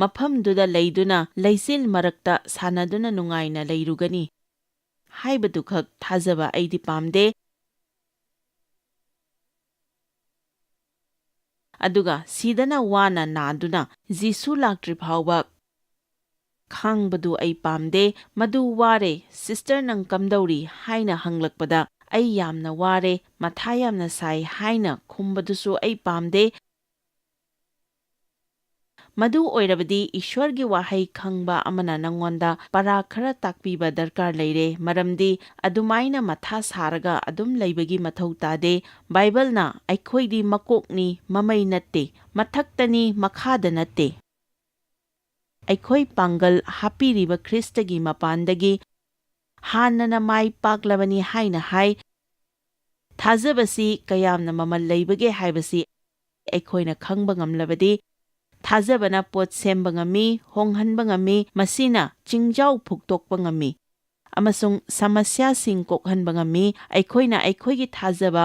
ꯃꯐꯝꯗꯨꯗ ꯂꯩꯗꯨꯅ ꯂꯩꯆꯤꯜ ꯃꯔꯛꯇ ꯁꯥꯟꯅꯗꯨꯅ ꯅꯨꯡꯉꯥꯏꯅ ꯂꯩꯔꯨꯒꯅꯤ ꯍꯥꯏꯕꯗꯨꯈꯛ ꯊꯥꯖꯕ ꯑꯩꯗꯤ ꯄꯥꯝꯗꯦ꯫ ꯑꯗꯨꯒ ꯁꯤꯗꯅ ꯋꯥꯅ ꯅꯥꯗꯨꯅ ꯖꯤꯁꯨ ꯂꯥꯛꯇ꯭ꯔꯤ ꯐꯥꯎꯕ ꯈꯥꯡꯕꯗꯨ ꯑꯩ ꯄꯥꯝꯗꯦ꯫ "ꯃꯗꯨ ꯋꯥꯔꯦ, ꯁꯤꯁꯇꯔ, ꯅꯪ ꯀꯝꯗꯧꯔꯤ?" ꯍꯥꯏꯅ ꯍꯪꯂꯛꯄꯗ, "ꯑꯩ ꯌꯥꯝꯅ ꯋꯥꯔꯦ, ꯃꯊꯥ ꯌꯥꯝꯅ ꯁꯥꯏ" ꯍꯥꯏꯅ ꯈꯨꯝꯕꯗꯨꯁꯨ ꯑꯩ ꯄꯥꯝꯗꯦ꯫ ꯃꯗꯨ ꯑꯣꯏꯔꯕꯗꯤ ꯏꯁ꯭ꯋꯔꯒꯤ ꯋꯥꯍꯩ ꯈꯪꯕ ꯑꯃꯅ ꯅꯉꯣꯟꯗ ꯄꯔꯥ ꯈꯔ ꯇꯥꯛꯄꯤꯕ ꯗꯔꯀꯥꯔ ꯂꯩꯔꯦ, ꯃꯔꯝꯗꯤ ꯑꯗꯨꯃꯥꯏꯅ ꯃꯊꯥ ꯁꯥꯔꯒ ꯑꯗꯨꯝ ꯂꯩꯕꯒꯤ ꯃꯊꯧ ꯇꯥꯗꯦ꯫ ꯕꯥꯏꯕꯜꯅ ꯑꯩꯈꯣꯏꯗꯤ ꯃꯀꯣꯛꯅꯤ, ꯃꯃꯩ ꯅꯠꯇꯦ, ꯃꯊꯛꯇꯅꯤ, ꯃꯈꯥꯗ ꯅꯠꯇꯦ꯫ ꯑꯩꯈꯣꯏ ꯄꯥꯡꯒꯜ ꯍꯥꯞꯄꯤꯔꯤꯕ ꯈ꯭ꯔꯤꯁꯇꯒꯤ ꯃꯄꯥꯟꯗꯒꯤ ꯍꯥꯟꯅꯅ ꯃꯥꯏ ꯄꯥꯛꯂꯕꯅꯤ ꯍꯥꯏꯅ ꯍꯥꯏ꯫ ꯊꯥꯖꯕꯁꯤ ꯀꯌꯥꯝꯅ ꯃꯃꯜ ꯂꯩꯕꯒꯦ ꯍꯥꯏꯕꯁꯤ ꯑꯩꯈꯣꯏꯅ ꯈꯪꯕ ꯉꯝꯂꯕꯗꯤ, ꯊꯥꯖꯕꯅ ꯄꯣꯠ ꯁꯦꯝꯕ ꯉꯝꯃꯤ, ꯍꯣꯡꯍꯟꯕ ꯉꯝꯃꯤ, ꯃꯁꯤꯅ ꯆꯤꯡꯖꯥꯎ ꯐꯨꯛꯇꯣꯛꯄ ꯉꯝꯃꯤ, ꯑꯃꯁꯨꯡ ꯁꯃꯁ꯭ꯌꯥꯁꯤꯡ ꯀꯣꯛꯍꯟꯕ ꯉꯝꯃꯤ꯫ ꯑꯩꯈꯣꯏꯅ ꯑꯩꯈꯣꯏꯒꯤ ꯊꯥꯖꯕ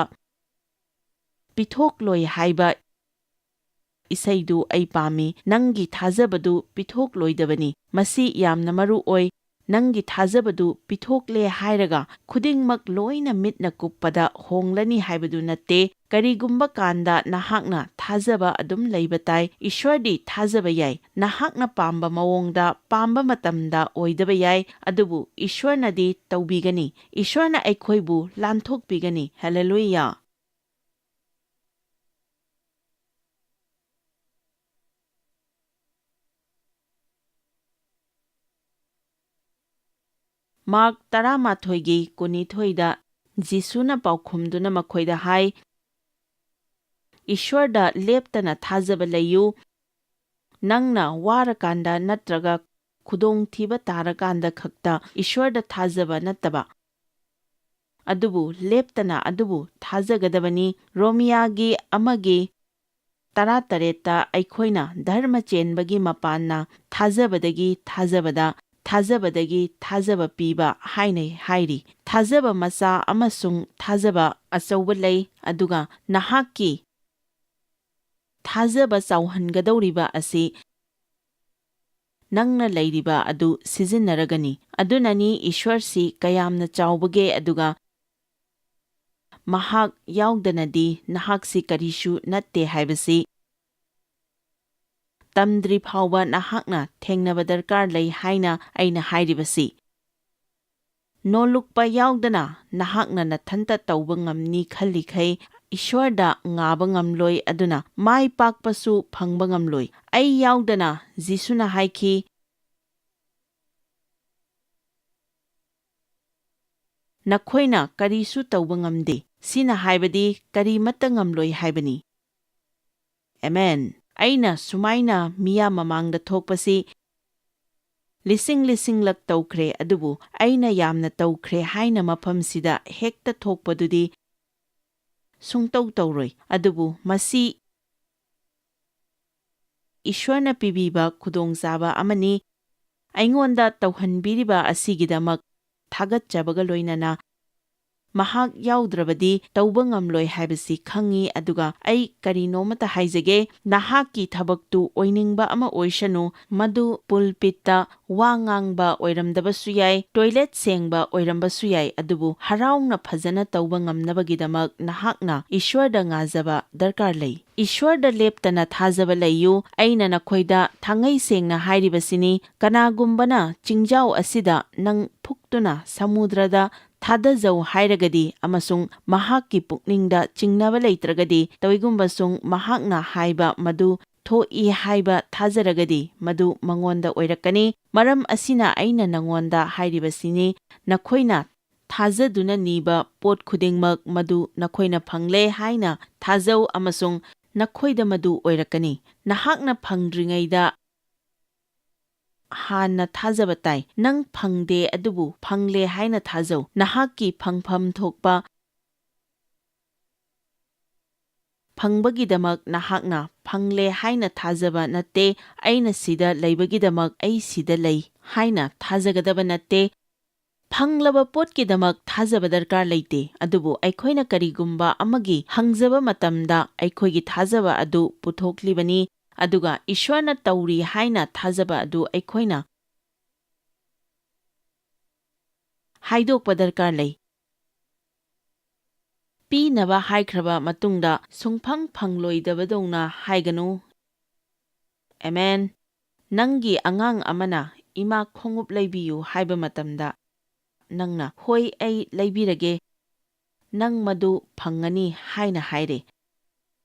ꯄꯤꯊꯣꯛꯂꯣꯏ ꯍꯥꯏꯕ ꯏꯁꯩꯗꯨ ꯑꯩ ꯄꯥꯝꯃꯤ꯫ ꯅꯪꯒꯤ ꯊꯥꯖꯕꯗꯨ ꯄꯤꯊꯣꯛꯂꯣꯏꯗꯕꯅꯤ꯫ ꯃꯁꯤ ꯌꯥꯝꯅ ꯃꯔꯨ ꯑꯣꯏ꯫ ꯅꯪꯒꯤ ꯊꯥꯖꯕꯗꯨ ꯄꯤꯊꯣꯛꯂꯦ ꯍꯥꯏꯔꯒ ꯈꯨꯗꯤꯡꯃꯛ ꯂꯣꯏꯅ ꯃꯤꯠꯅ ꯀꯨꯞꯄꯗ ꯍꯣꯡꯂꯅꯤ ꯍꯥꯏꯕꯗꯨ ꯅꯠꯇꯦ꯫ ꯀꯔꯤꯒꯨꯝꯕ ꯀꯥꯟꯗ ꯅꯍꯥꯛꯅ ꯊꯥꯖꯕ ꯑꯗꯨꯝ ꯂꯩꯕ ꯇꯥꯏ꯫ ꯏꯁ꯭ꯋꯔꯗꯤ ꯊꯥꯖꯕ ꯌꯥꯏ꯫ ꯅꯍꯥꯛꯅ ꯄꯥꯝꯕ ꯃꯑꯣꯡꯗ, ꯄꯥꯝꯕ ꯃꯇꯝꯗ ꯑꯣꯏꯗꯕ ꯌꯥꯏ, ꯑꯗꯨꯕꯨ ꯏꯁ꯭ꯋꯔꯅꯗꯤ ꯇꯧꯕꯤꯒꯅꯤ꯫ ꯏꯁ꯭ꯋꯔꯅ ꯑꯩꯈꯣꯏꯕꯨ ꯂꯥꯟꯊꯣꯛꯄꯤꯒꯅꯤ꯫ ꯍꯦꯂꯦꯂꯨꯌꯥ! ꯃꯥꯔꯛ ꯇꯔꯥꯃꯥꯊꯣꯏꯒꯤ ꯀꯨꯟꯅꯤꯊꯣꯏꯗ ꯖꯤꯁꯨꯅ ꯄꯥꯎꯈꯨꯝꯗꯨꯅ ꯃꯈꯣꯏꯗ ꯍꯥꯏ, "ꯏꯁ꯭ꯋꯔꯗ ꯂꯦꯞꯇꯅ ꯊꯥꯖꯕ ꯂꯩꯌꯨ꯫ ꯅꯪꯅ ꯋꯥꯔꯀꯥꯟꯗ ꯅꯠꯇ꯭ꯔꯒ ꯈꯨꯗꯣꯡꯊꯤꯕ ꯇꯥꯔꯀꯥꯟꯗ ꯈꯛꯇ ꯏꯁ꯭ꯋꯔꯗ ꯊꯥꯖꯕ ꯅꯠꯇꯕ, ꯑꯗꯨꯕꯨ ꯂꯦꯞꯇꯅ ꯑꯗꯨꯕꯨ ꯊꯥꯖꯒꯗꯕꯅꯤ꯫" ꯔꯣꯃꯤꯌꯥꯒꯤ ꯑꯃꯒꯤ ꯇꯔꯥꯇꯔꯦꯠꯇ ꯑꯩꯈꯣꯏꯅ ꯙꯔꯃ ꯆꯦꯟꯕꯒꯤ ꯃꯄꯥꯟꯅ ꯊꯥꯖꯕꯗꯒꯤ ꯊꯥꯖꯕꯗ, ꯊꯥꯖꯕꯗꯒꯤ ꯊꯥꯖꯕ ꯄꯤꯕ ꯍꯥꯏꯅ ꯍꯥꯏꯔꯤ꯫ ꯊꯥꯖꯕ ꯃꯆꯥ ꯑꯃꯁꯨꯡ ꯊꯥꯖꯕ ꯑꯆꯧꯕ ꯂꯩ, ꯑꯗꯨꯒ ꯅꯍꯥꯛꯀꯤ ꯊꯥꯖꯕ ꯆꯥꯎꯍꯟꯒꯗꯧꯔꯤꯕ ꯑꯁꯤ ꯅꯪꯅ ꯂꯩꯔꯤꯕ ꯑꯗꯨ ꯁꯤꯖꯤꯟꯅꯔꯒꯅꯤ꯫ ꯑꯗꯨꯅꯅꯤ ꯏꯁ꯭ꯋꯔꯁꯤ ꯀꯌꯥꯝꯅ ꯆꯥꯎꯕꯒꯦ, ꯑꯗꯨꯒ ꯃꯍꯥꯛ ꯌꯥꯎꯗꯅꯗꯤ ꯅꯍꯥꯛꯁꯤ ꯀꯔꯤꯁꯨ ꯅꯠꯇꯦ ꯍꯥꯏꯕꯁꯤ ꯇꯝꯗ꯭ꯔꯤ ꯐꯥꯎꯕ ꯅꯍꯥꯛꯅ ꯊꯦꯡꯅꯕ ꯗꯔꯀꯥꯔ ꯂꯩ ꯍꯥꯏꯅ ꯑꯩꯅ ꯍꯥꯏꯔꯤꯕꯁꯤ꯫ ꯅꯣꯂꯨꯛꯄ ꯌꯥꯎꯗꯅ ꯅꯍꯥꯛꯅ ꯅꯊꯟꯇ ꯇꯧꯕ ꯉꯝꯅꯤ ꯈꯜꯂꯤꯈꯩ, ꯏꯁ꯭ꯋꯔꯗ ꯉꯥꯕ ꯉꯝꯂꯣꯏ, ꯑꯗꯨꯅ ꯃꯥꯏ ꯄꯥꯛꯄꯁꯨ ꯐꯪꯕ ꯉꯝꯂꯣꯏ꯫ ꯑꯩ ꯌꯥꯎꯗꯅ, ꯖꯤꯁꯨꯅ ꯍꯥꯏꯈꯤ, "ꯅꯈꯣꯏꯅ ꯀꯔꯤꯁꯨ ꯇꯧꯕ ꯉꯝꯗꯦ꯫" ꯁꯤꯅ ꯍꯥꯏꯕꯗꯤ ꯀꯔꯤꯃꯠꯇ ꯉꯝꯂꯣꯏ ꯍꯥꯏꯕꯅꯤ꯫ ꯑꯦꯃꯦꯟ꯫ ꯑꯩꯅ ꯁꯨꯃꯥꯏꯅ ꯃꯤꯌꯥꯝ ꯃꯃꯥꯡꯗ ꯊꯣꯛꯄꯁꯤ ꯂꯤꯁꯤꯡ ꯂꯤꯁꯤꯡꯂꯛ ꯇꯧꯈ꯭ꯔꯦ, ꯑꯗꯨꯕꯨ ꯑꯩꯅ ꯌꯥꯝꯅ ꯇꯧꯈ꯭ꯔꯦ ꯍꯥꯏꯅ ꯃꯐꯝꯁꯤꯗ ꯍꯦꯛꯇ ꯊꯣꯛꯄꯗꯨꯗꯤ ꯁꯨꯡꯇꯧ ꯇꯧꯔꯣꯏ꯫ ꯑꯗꯨꯕꯨ ꯃꯁꯤ ꯏꯁ꯭ꯋꯔꯅ ꯄꯤꯕꯤꯕ ꯈꯨꯗꯣꯡꯆꯥꯕ ꯑꯃꯅꯤ꯫ ꯑꯩꯉꯣꯟꯗ ꯇꯧꯍꯟꯕꯤꯔꯤꯕ ꯑꯁꯤꯒꯤꯗꯃꯛ ꯊꯥꯒꯠꯆꯕꯒ ꯂꯣꯏꯅꯅ ꯃꯍꯥꯛ ꯌꯥꯎꯗ꯭ꯔꯕꯗꯤ ꯇꯧꯕ ꯉꯝꯂꯣꯏ ꯍꯥꯏꯕꯁꯤ ꯈꯪꯏ, ꯑꯗꯨꯒ ꯑꯩ ꯀꯔꯤꯅꯣꯃꯇ ꯍꯥꯏꯖꯒꯦ, ꯅꯍꯥꯛꯀꯤ ꯊꯕꯛꯇꯨ ꯑꯣꯏꯅꯤꯡꯕ ꯑꯃ ꯑꯣꯏꯁꯅꯨ, ꯃꯗꯨ ꯄꯨꯜꯄꯤꯠꯇ ꯋꯥ ꯉꯥꯡꯕ ꯑꯣꯏꯔꯝꯗꯕꯁꯨ ꯌꯥꯏ, ꯇꯣꯏꯂꯦꯠ ꯁꯦꯡꯕ ꯑꯣꯏꯔꯝꯕꯁꯨ ꯌꯥꯏ, ꯑꯗꯨꯕꯨ ꯍꯔꯥꯎꯅ ꯐꯖꯅ ꯇꯧꯕ ꯉꯝꯅꯕꯒꯤꯗꯃꯛ ꯅꯍꯥꯛꯅ ꯏꯁ꯭ꯋꯔꯗ ꯉꯥꯖꯕ ꯗꯔꯀꯥꯔ ꯂꯩ꯫ ꯏꯁ꯭ꯋꯔꯗ ꯂꯦꯞꯇꯅ ꯊꯥꯖꯕ ꯂꯩꯌꯨ꯫ ꯑꯩꯅ ꯅꯈꯣꯏꯗ ꯊꯥꯡꯉꯩ ꯁꯦꯡꯅ ꯍꯥꯏꯔꯤꯕꯁꯤꯅꯤ, ꯀꯅꯥꯒꯨꯝꯕꯅ ꯆꯤꯡꯖꯥꯎ ꯑꯁꯤꯗ ꯅꯪ ꯐꯨꯛꯇꯨꯅ ꯁꯃꯨꯗ꯭ꯔꯗ ꯊꯥꯗꯖꯧ ꯍꯥꯏꯔꯒꯗꯤ ꯑꯃꯁꯨꯡ ꯃꯍꯥꯛꯀꯤ ꯄꯨꯛꯅꯤꯡꯗ ꯆꯤꯡꯅꯕ ꯂꯩꯇ꯭ꯔꯒꯗꯤ, ꯇꯧꯏꯒꯨꯝꯕꯁꯨꯡ ꯃꯍꯥꯛꯅ ꯍꯥꯏꯕ ꯃꯗꯨ ꯊꯣꯛꯏ ꯍꯥꯏꯕ ꯊꯥꯖꯔꯒꯗꯤ, ꯃꯗꯨ ꯃꯉꯣꯟꯗ ꯑꯣꯏꯔꯛꯀꯅꯤ꯫ ꯃꯔꯝ ꯑꯁꯤꯅ ꯑꯩꯅ ꯅꯉꯣꯟꯗ ꯍꯥꯏꯔꯤꯕꯁꯤꯅꯤ, ꯅꯈꯣꯏꯅ ꯊꯥꯖꯗꯨꯅ ꯅꯤꯕ ꯄꯣꯠ ꯈꯨꯗꯤꯡꯃꯛ ꯃꯗꯨ ꯅꯈꯣꯏꯅ ꯐꯪꯂꯦ ꯍꯥꯏꯅ ꯊꯥꯖꯧ, ꯑꯃꯁꯨꯡ ꯅꯈꯣꯏꯗ ꯃꯗꯨ ꯑꯣꯏꯔꯛꯀꯅꯤ꯫ ꯅꯍꯥꯛꯅ ꯐꯪꯗ꯭ꯔꯤꯉꯩꯗ ꯍꯥꯟꯅ ꯊꯥꯖꯕ ꯇꯥꯏ꯫ ꯅꯪ ꯐꯪꯗꯦ, ꯑꯗꯨꯕꯨ ꯐꯪꯂꯦ ꯍꯥꯏꯅ ꯊꯥꯖꯧ꯫ ꯅꯍꯥꯛꯀꯤ ꯐꯪꯐꯝ ꯊꯣꯛꯄ ꯐꯪꯕꯒꯤꯗꯃꯛ ꯅꯍꯥꯛꯅ ꯐꯪꯂꯦ ꯍꯥꯏꯅ ꯊꯥꯖꯕ ꯅꯠꯇꯦ, "ꯑꯩꯅ ꯁꯤꯗ ꯂꯩꯕꯒꯤꯗꯃꯛ ꯑꯩ ꯁꯤꯗ ꯂꯩ" ꯍꯥꯏꯅ ꯊꯥꯖꯒꯗꯕ ꯅꯠꯇꯦ꯫ ꯐꯪꯂꯕ ꯄꯣꯠꯀꯤꯗꯃꯛ ꯊꯥꯖꯕ ꯗꯔꯀꯥꯔ ꯂꯩꯇꯦ, ꯑꯗꯨꯕꯨ ꯑꯩꯈꯣꯏꯅ ꯀꯔꯤꯒꯨꯝꯕ ꯑꯃꯒꯤ ꯍꯪꯖꯕ ꯃꯇꯝꯗ ꯑꯩꯈꯣꯏꯒꯤ ꯊꯥꯖꯕ ꯑꯗꯨ ꯄꯨꯊꯣꯛꯂꯤꯕꯅꯤ, ꯑꯗꯨꯒ ꯏꯁ꯭ꯋꯔꯅ ꯇꯧꯔꯤ ꯍꯥꯏꯅ ꯊꯥꯖꯕ ꯑꯗꯨ ꯑꯩꯈꯣꯏꯅ ꯍꯥꯏꯗꯣꯛꯄ ꯗꯔꯀꯥꯔ ꯂꯩ꯫ ꯄꯤꯅꯕ ꯍꯥꯏꯈ꯭ꯔꯕ ꯃꯇꯨꯡꯗ ꯁꯨꯡꯐꯪ ꯐꯪꯂꯣꯏꯗꯕꯗꯧꯅ ꯍꯥꯏꯒꯅꯨ꯫ ꯑꯦꯃꯦꯟ꯫ ꯅꯪꯒꯤ ꯑꯉꯥꯡ ꯑꯃꯅ, "ꯏꯃꯥ, ꯈꯣꯡꯎꯞ ꯂꯩꯕꯤꯌꯨ" ꯍꯥꯏꯕ ꯃꯇꯝꯗ, ꯅꯪꯅ, "ꯍꯣꯏ, ꯑꯩ ꯂꯩꯕꯤꯔꯒꯦ, ꯅꯪ ꯃꯗꯨ ꯐꯪꯒꯅꯤ" ꯍꯥꯏꯅ ꯍꯥꯏꯔꯦ꯫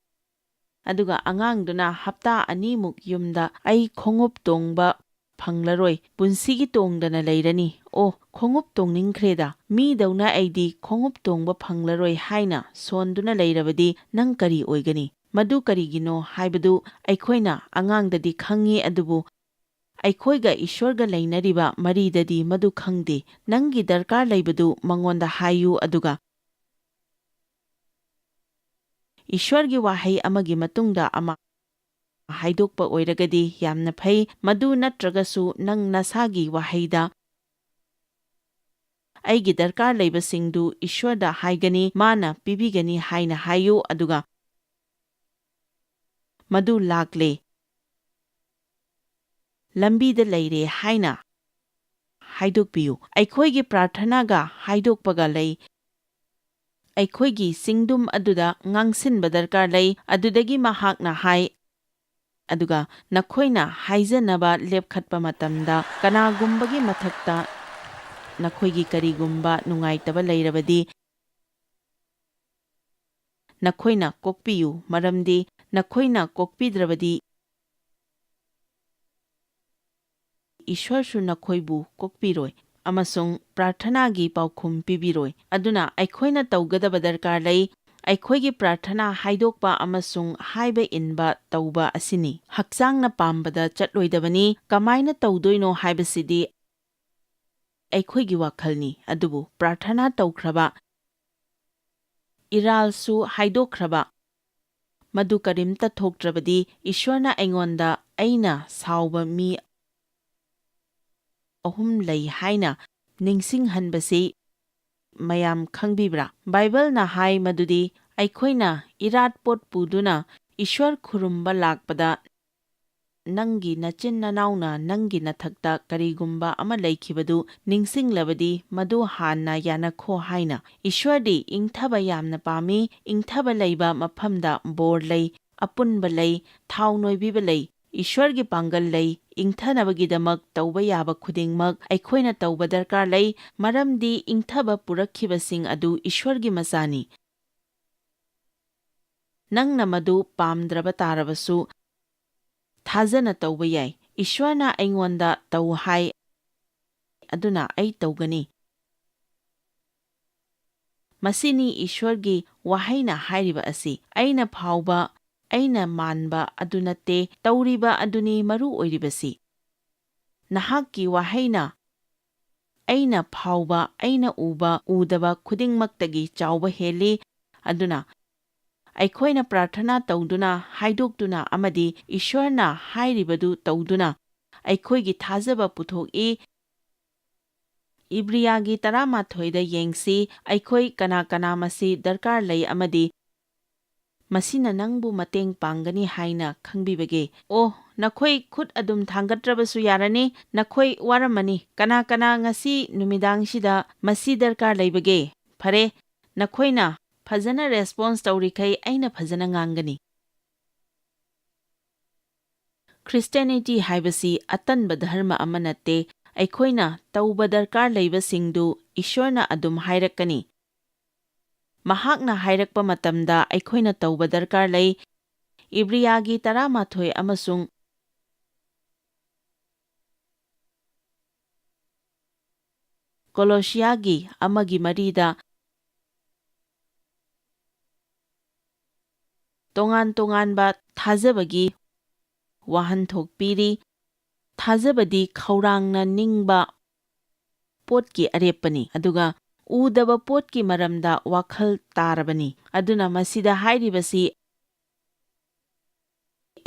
ꯑꯗꯨꯒ ꯑꯉꯥꯡꯗꯨꯅ ꯍꯞꯇꯥ ꯑꯅꯤꯃꯨꯛ ꯌꯨꯝꯗ, "ꯑꯩ ꯈꯣꯡꯎꯞ ꯇꯣꯡꯕ ꯐꯪꯂꯔꯣꯏ, ꯄꯨꯟꯁꯤꯒꯤ ꯇꯣꯡꯗꯅ ꯂꯩꯔꯅꯤ꯫ ꯑꯣ, ꯈꯣꯡꯎꯞ ꯇꯣꯡꯅꯤꯡꯈ꯭ꯔꯦꯗ꯫ ꯃꯤꯗꯧꯅ ꯑꯩꯗꯤ ꯈꯣꯡꯎꯞ ꯇꯣꯡꯕ ꯐꯪꯂꯔꯣꯏ" ꯍꯥꯏꯅ ꯁꯣꯟꯗꯨꯅ ꯂꯩꯔꯕꯗꯤ ꯅꯪ ꯀꯔꯤ ꯑꯣꯏꯒꯅꯤ? ꯃꯗꯨ ꯀꯔꯤꯒꯤꯅꯣ ꯍꯥꯏꯕꯗꯨ ꯑꯩꯈꯣꯏꯅ ꯑꯉꯥꯡꯗꯗꯤ ꯈꯪꯉꯤ, ꯑꯗꯨꯕꯨ ꯑꯩꯈꯣꯏꯒ ꯏꯁ꯭ꯋꯔꯒ ꯂꯩꯅꯔꯤꯕ ꯃꯔꯤꯗꯗꯤ ꯃꯗꯨ ꯈꯪꯗꯦ꯫ ꯅꯪꯒꯤ ꯗꯔꯀꯥꯔ ꯂꯩꯕꯗꯨ ꯃꯉꯣꯟꯗ ꯍꯥꯏꯌꯨ, ꯑꯗꯨꯒ ꯏꯁ꯭ꯋꯔꯒꯤ ꯋꯥꯍꯩ ꯑꯃꯒꯤ ꯃꯇꯨꯡꯗ ꯑꯃ ꯍꯥꯏꯗꯣꯛꯄ ꯑꯣꯏꯔꯒꯗꯤ ꯌꯥꯝꯅ ꯐꯩ꯫ ꯃꯗꯨ ꯅꯠꯇ꯭ꯔꯒꯁꯨ ꯅꯪ ꯅꯁꯥꯒꯤ ꯋꯥꯍꯩꯗ ꯑꯩꯒꯤ ꯗꯔꯀꯥꯔ ꯂꯩꯕꯁꯤꯡꯗꯨ ꯏꯁ꯭ꯋꯔꯗ ꯍꯥꯏꯒꯅꯤ, ꯃꯥꯅ ꯄꯤꯕꯤꯒꯅꯤ ꯍꯥꯏꯅ ꯍꯥꯏꯌꯨ, ꯑꯗꯨꯒ "ꯃꯗꯨ ꯂꯥꯛꯂꯦ, ꯂꯝꯕꯤꯗ ꯂꯩꯔꯦ" ꯍꯥꯏꯅ ꯍꯥꯏꯗꯣꯛꯄꯤꯌꯨ꯫ ꯑꯩꯈꯣꯏꯒꯤ ꯄ꯭ꯔꯥꯔꯊꯅꯥꯒ ꯍꯥꯏꯗꯣꯛꯄꯒ ꯂꯩ꯫ ꯑꯩꯈꯣꯏꯒꯤ ꯆꯤꯡꯗꯨꯝ ꯑꯗꯨꯗ ꯉꯥꯡꯁꯤꯟꯕ ꯗꯔꯀꯥꯔ ꯂꯩ꯫ ꯑꯗꯨꯗꯒꯤ ꯃꯍꯥꯛꯅ ꯍꯥꯏ, ꯑꯗꯨꯒ ꯅꯈꯣꯏꯅ ꯍꯥꯏꯖꯅꯕ ꯂꯦꯞꯈꯠꯄ ꯃꯇꯝꯗ ꯀꯅꯥꯒꯨꯝꯕꯒꯤ ꯃꯊꯛꯇ ꯅꯈꯣꯏꯒꯤ ꯀꯔꯤꯒꯨꯝꯕ ꯅꯨꯡꯉꯥꯏꯇꯕ ꯂꯩꯔꯕꯗꯤ, ꯅꯈꯣꯏꯅ ꯀꯣꯛꯄꯤꯌꯨ, ꯃꯔꯝꯗꯤ ꯅꯈꯣꯏꯅ ꯀꯣꯛꯄꯤꯗ꯭ꯔꯕꯗꯤ ꯏꯁ꯭ꯋꯔꯁꯨ ꯅꯈꯣꯏꯕꯨ ꯀꯣꯛꯄꯤꯔꯣꯏ ꯑꯃꯁꯨꯡ ꯄ꯭ꯔꯥꯔꯊꯅꯥꯒꯤ ꯄꯥꯎꯈꯨꯝ ꯄꯤꯕꯤꯔꯣꯏ꯫ ꯑꯗꯨꯅ ꯑꯩꯈꯣꯏꯅ ꯇꯧꯒꯗꯕ ꯗꯔꯀꯥꯔ ꯂꯩ꯫ ꯑꯩꯈꯣꯏꯒꯤ ꯄ꯭ꯔꯥꯔꯊꯅꯥ ꯍꯥꯏꯗꯣꯛꯄ ꯑꯃꯁꯨꯡ ꯍꯥꯏꯕ ꯏꯟꯕ ꯇꯧꯕ ꯑꯁꯤꯅꯤ꯫ ꯍꯛꯆꯥꯡꯅ ꯄꯥꯝꯕꯗ ꯆꯠꯂꯣꯏꯗꯕꯅꯤ꯫ ꯀꯃꯥꯏꯅ ꯇꯧꯗꯣꯏꯅꯣ ꯍꯥꯏꯕꯁꯤꯗꯤ ꯑꯩꯈꯣꯏꯒꯤ ꯋꯥꯈꯜꯅꯤ꯫ ꯑꯗꯨꯕꯨ ꯄ꯭ꯔꯥꯔꯊꯅꯥ ꯇꯧꯈ꯭ꯔꯕ, ꯏꯔꯥꯜꯁꯨ ꯍꯥꯏꯗꯣꯛꯈ꯭ꯔꯕ, ꯃꯗꯨ ꯀꯔꯤꯝꯇ ꯊꯣꯛꯇ꯭ꯔꯕꯗꯤ ꯏꯁ꯭ꯋꯔꯅ ꯑꯩꯉꯣꯟꯗ ꯑꯩꯅ ꯁꯥꯎꯕ ꯃꯤ ꯑꯍꯨꯝ ꯂꯩ ꯍꯥꯏꯅ ꯅꯤꯡꯁꯤꯡꯍꯟꯕꯁꯤ ꯃꯌꯥꯝ ꯈꯪꯕꯤꯕ꯭ꯔꯥ? ꯕꯥꯏꯕꯜꯅ ꯍꯥꯏ ꯃꯗꯨꯗꯤ ꯑꯩꯈꯣꯏꯅ ꯏꯔꯥꯠ ꯄꯣꯠ ꯄꯨꯗꯨꯅ ꯏꯁ꯭ꯋꯔ ꯈꯨꯔꯨꯝꯕ ꯂꯥꯛꯄꯗ ꯅꯪꯒꯤ ꯅꯆꯤꯟ ꯅꯅꯥꯎꯅ ꯅꯪꯒꯤ ꯅꯊꯛꯇ ꯀꯔꯤꯒꯨꯝꯕ ꯑꯃ ꯂꯩꯈꯤꯕꯗꯨ ꯅꯤꯡꯁꯤꯡꯂꯕꯗꯤ ꯃꯗꯨ ꯍꯥꯟꯅ ꯌꯥꯅꯈꯣ ꯍꯥꯏꯅ꯫ ꯏꯁ꯭ꯋꯔꯗꯤ ꯏꯪꯊꯕ ꯌꯥꯝꯅ ꯄꯥꯝꯃꯤ꯫ ꯏꯪꯊꯕ ꯂꯩꯕ ꯃꯐꯝꯗ ꯕꯣꯔ ꯂꯩ, ꯑꯄꯨꯟꯕ ꯂꯩ, ꯊꯥꯎ ꯅꯣꯏꯕꯤꯕ ꯂꯩ, ꯏꯁ꯭ꯋꯔꯒꯤ ꯄꯥꯡꯒꯜ ꯂꯩ꯫ ꯏꯪꯊꯅꯕꯒꯤꯗꯃꯛ ꯇꯧꯕ ꯌꯥꯕ ꯈꯨꯗꯤꯡꯃꯛ ꯑꯩꯈꯣꯏꯅ ꯇꯧꯕ ꯗꯔꯀꯥꯔ ꯂꯩ, ꯃꯔꯝꯗꯤ ꯏꯪꯊꯕ ꯄꯨꯔꯛꯈꯤꯕꯁꯤꯡ ꯑꯗꯨ ꯏꯁ꯭ꯋꯔꯒꯤ ꯃꯆꯥꯅꯤ꯫ ꯅꯪꯅ ꯃꯗꯨ ꯄꯥꯝꯗ꯭ꯔꯕ ꯇꯥꯔꯕꯁꯨ, ꯊꯥꯖꯅ ꯇꯧꯕ ꯌꯥꯏ꯫ ꯏꯁ꯭ꯋꯔꯅ ꯑꯩꯉꯣꯟꯗ ꯇꯧ ꯍꯥꯏ, ꯑꯗꯨꯅ ꯑꯩ ꯇꯧꯒꯅꯤ꯫ ꯃꯁꯤꯅꯤ ꯏꯁ꯭ꯋꯔꯒꯤ ꯋꯥꯍꯩꯅ ꯍꯥꯏꯔꯤꯕ ꯑꯁꯤ꯫ ꯑꯩꯅ ꯐꯥꯎꯕ, ꯑꯩꯅ ꯃꯥꯟꯕ ꯑꯗꯨ ꯅꯠꯇꯦ, ꯇꯧꯔꯤꯕ ꯑꯗꯨꯅꯤ ꯃꯔꯨ ꯑꯣꯏꯔꯤꯕꯁꯤ꯫ ꯅꯍꯥꯛꯀꯤ ꯋꯥꯍꯩꯅ ꯑꯩꯅ ꯐꯥꯎꯕ, ꯑꯩꯅ ꯎꯕ, ꯎꯗꯕ ꯈꯨꯗꯤꯡꯃꯛꯇꯒꯤ ꯆꯥꯎꯕ ꯍꯦꯜꯂꯤ꯫ ꯑꯗꯨꯅ ꯑꯩꯈꯣꯏꯅ ꯄ꯭ꯔꯥꯔꯊꯅꯥ ꯇꯧꯗꯨꯅ, ꯍꯥꯏꯗꯣꯛꯇꯨꯅ ꯑꯃꯗꯤ ꯏꯁ꯭ꯋꯔꯅ ꯍꯥꯏꯔꯤꯕꯗꯨ ꯇꯧꯗꯨꯅ ꯑꯩꯈꯣꯏꯒꯤ ꯊꯥꯖꯕ ꯄꯨꯊꯣꯛꯏ꯫ ꯏꯕ꯭ꯔꯤꯌꯥꯒꯤ ꯇꯔꯥꯃꯥꯊꯣꯏꯗ ꯌꯦꯡꯁꯤ, ꯑꯩꯈꯣꯏ ꯀꯅꯥ ꯀꯅꯥ ꯃꯁꯤ ꯗꯔꯀꯥꯔ ꯂꯩ ꯑꯃꯗꯤ ꯃꯁꯤꯅ ꯅꯪꯕꯨ ꯃꯇꯦꯡ ꯄꯥꯡꯒꯅꯤ ꯍꯥꯏꯅ ꯈꯪꯕꯤꯕꯒꯦ? ꯑꯣ, ꯅꯈꯣꯏ ꯈꯨꯠ ꯑꯗꯨꯝ ꯊꯥꯡꯒꯠꯇ꯭ꯔꯕꯁꯨ ꯌꯥꯔꯅꯤ꯫ ꯅꯈꯣꯏ ꯋꯥꯔꯝꯃꯅꯤ꯫ ꯀꯅꯥ ꯀꯅꯥ ꯉꯁꯤ ꯅꯨꯃꯤꯗꯥꯡꯁꯤꯗ ꯃꯁꯤ ꯗꯔꯀꯥꯔ ꯂꯩꯕꯒꯦ? ꯐꯔꯦ, ꯅꯈꯣꯏꯅ ꯐꯖꯅ ꯔꯦꯁꯄꯣꯟꯁ ꯇꯧꯔꯤꯈꯩ ꯑꯩꯅ ꯐꯖꯅ ꯉꯥꯡꯒꯅꯤ꯫ ꯈ꯭ꯔꯤꯁꯇꯤꯌꯥꯅꯤꯇꯤ ꯍꯥꯏꯕꯁꯤ ꯑꯇꯟꯕ ꯙꯔꯃ ꯑꯃ ꯅꯠꯇꯦ꯫ ꯑꯩꯈꯣꯏꯅ ꯇꯧꯕ ꯗꯔꯀꯥꯔ ꯂꯩꯕꯁꯤꯡꯗꯨ ꯏꯁꯣꯔꯅ ꯑꯗꯨꯝ ꯍꯥꯏꯔꯛꯀꯅꯤ꯫ ꯃꯍꯥꯛꯅ ꯍꯥꯏꯔꯛꯄ ꯃꯇꯝꯗ ꯑꯩꯈꯣꯏꯅ ꯇꯧꯕ ꯗꯔꯀꯥꯔ ꯂꯩ꯫ ꯏꯕ꯭ꯔꯤꯌꯥꯒꯤ ꯇꯔꯥꯃꯥꯊꯣꯏ ꯑꯃꯁꯨꯡ ꯀꯣꯂꯣꯁꯤꯌꯥꯒꯤ ꯑꯃꯒꯤ ꯃꯔꯤꯗ ꯇꯣꯉꯥꯟ ꯇꯣꯉꯥꯟꯕ ꯊꯥꯖꯕꯒꯤ ꯋꯥꯍꯟꯊꯣꯛ ꯄꯤꯔꯤ꯫ ꯊꯥꯖꯕꯗꯤ ꯈꯧꯔꯥꯡꯅ ꯅꯤꯡꯕ ꯄꯣꯠꯀꯤ ꯑꯔꯦꯞꯄꯅꯤ, ꯑꯗꯨꯒ ꯎꯗꯕ ꯄꯣꯠꯀꯤ ꯃꯔꯝꯗ ꯋꯥꯈꯜ ꯇꯥꯔꯕꯅꯤ꯫ ꯑꯗꯨꯅ ꯃꯁꯤꯗ ꯍꯥꯏꯔꯤꯕꯁꯤ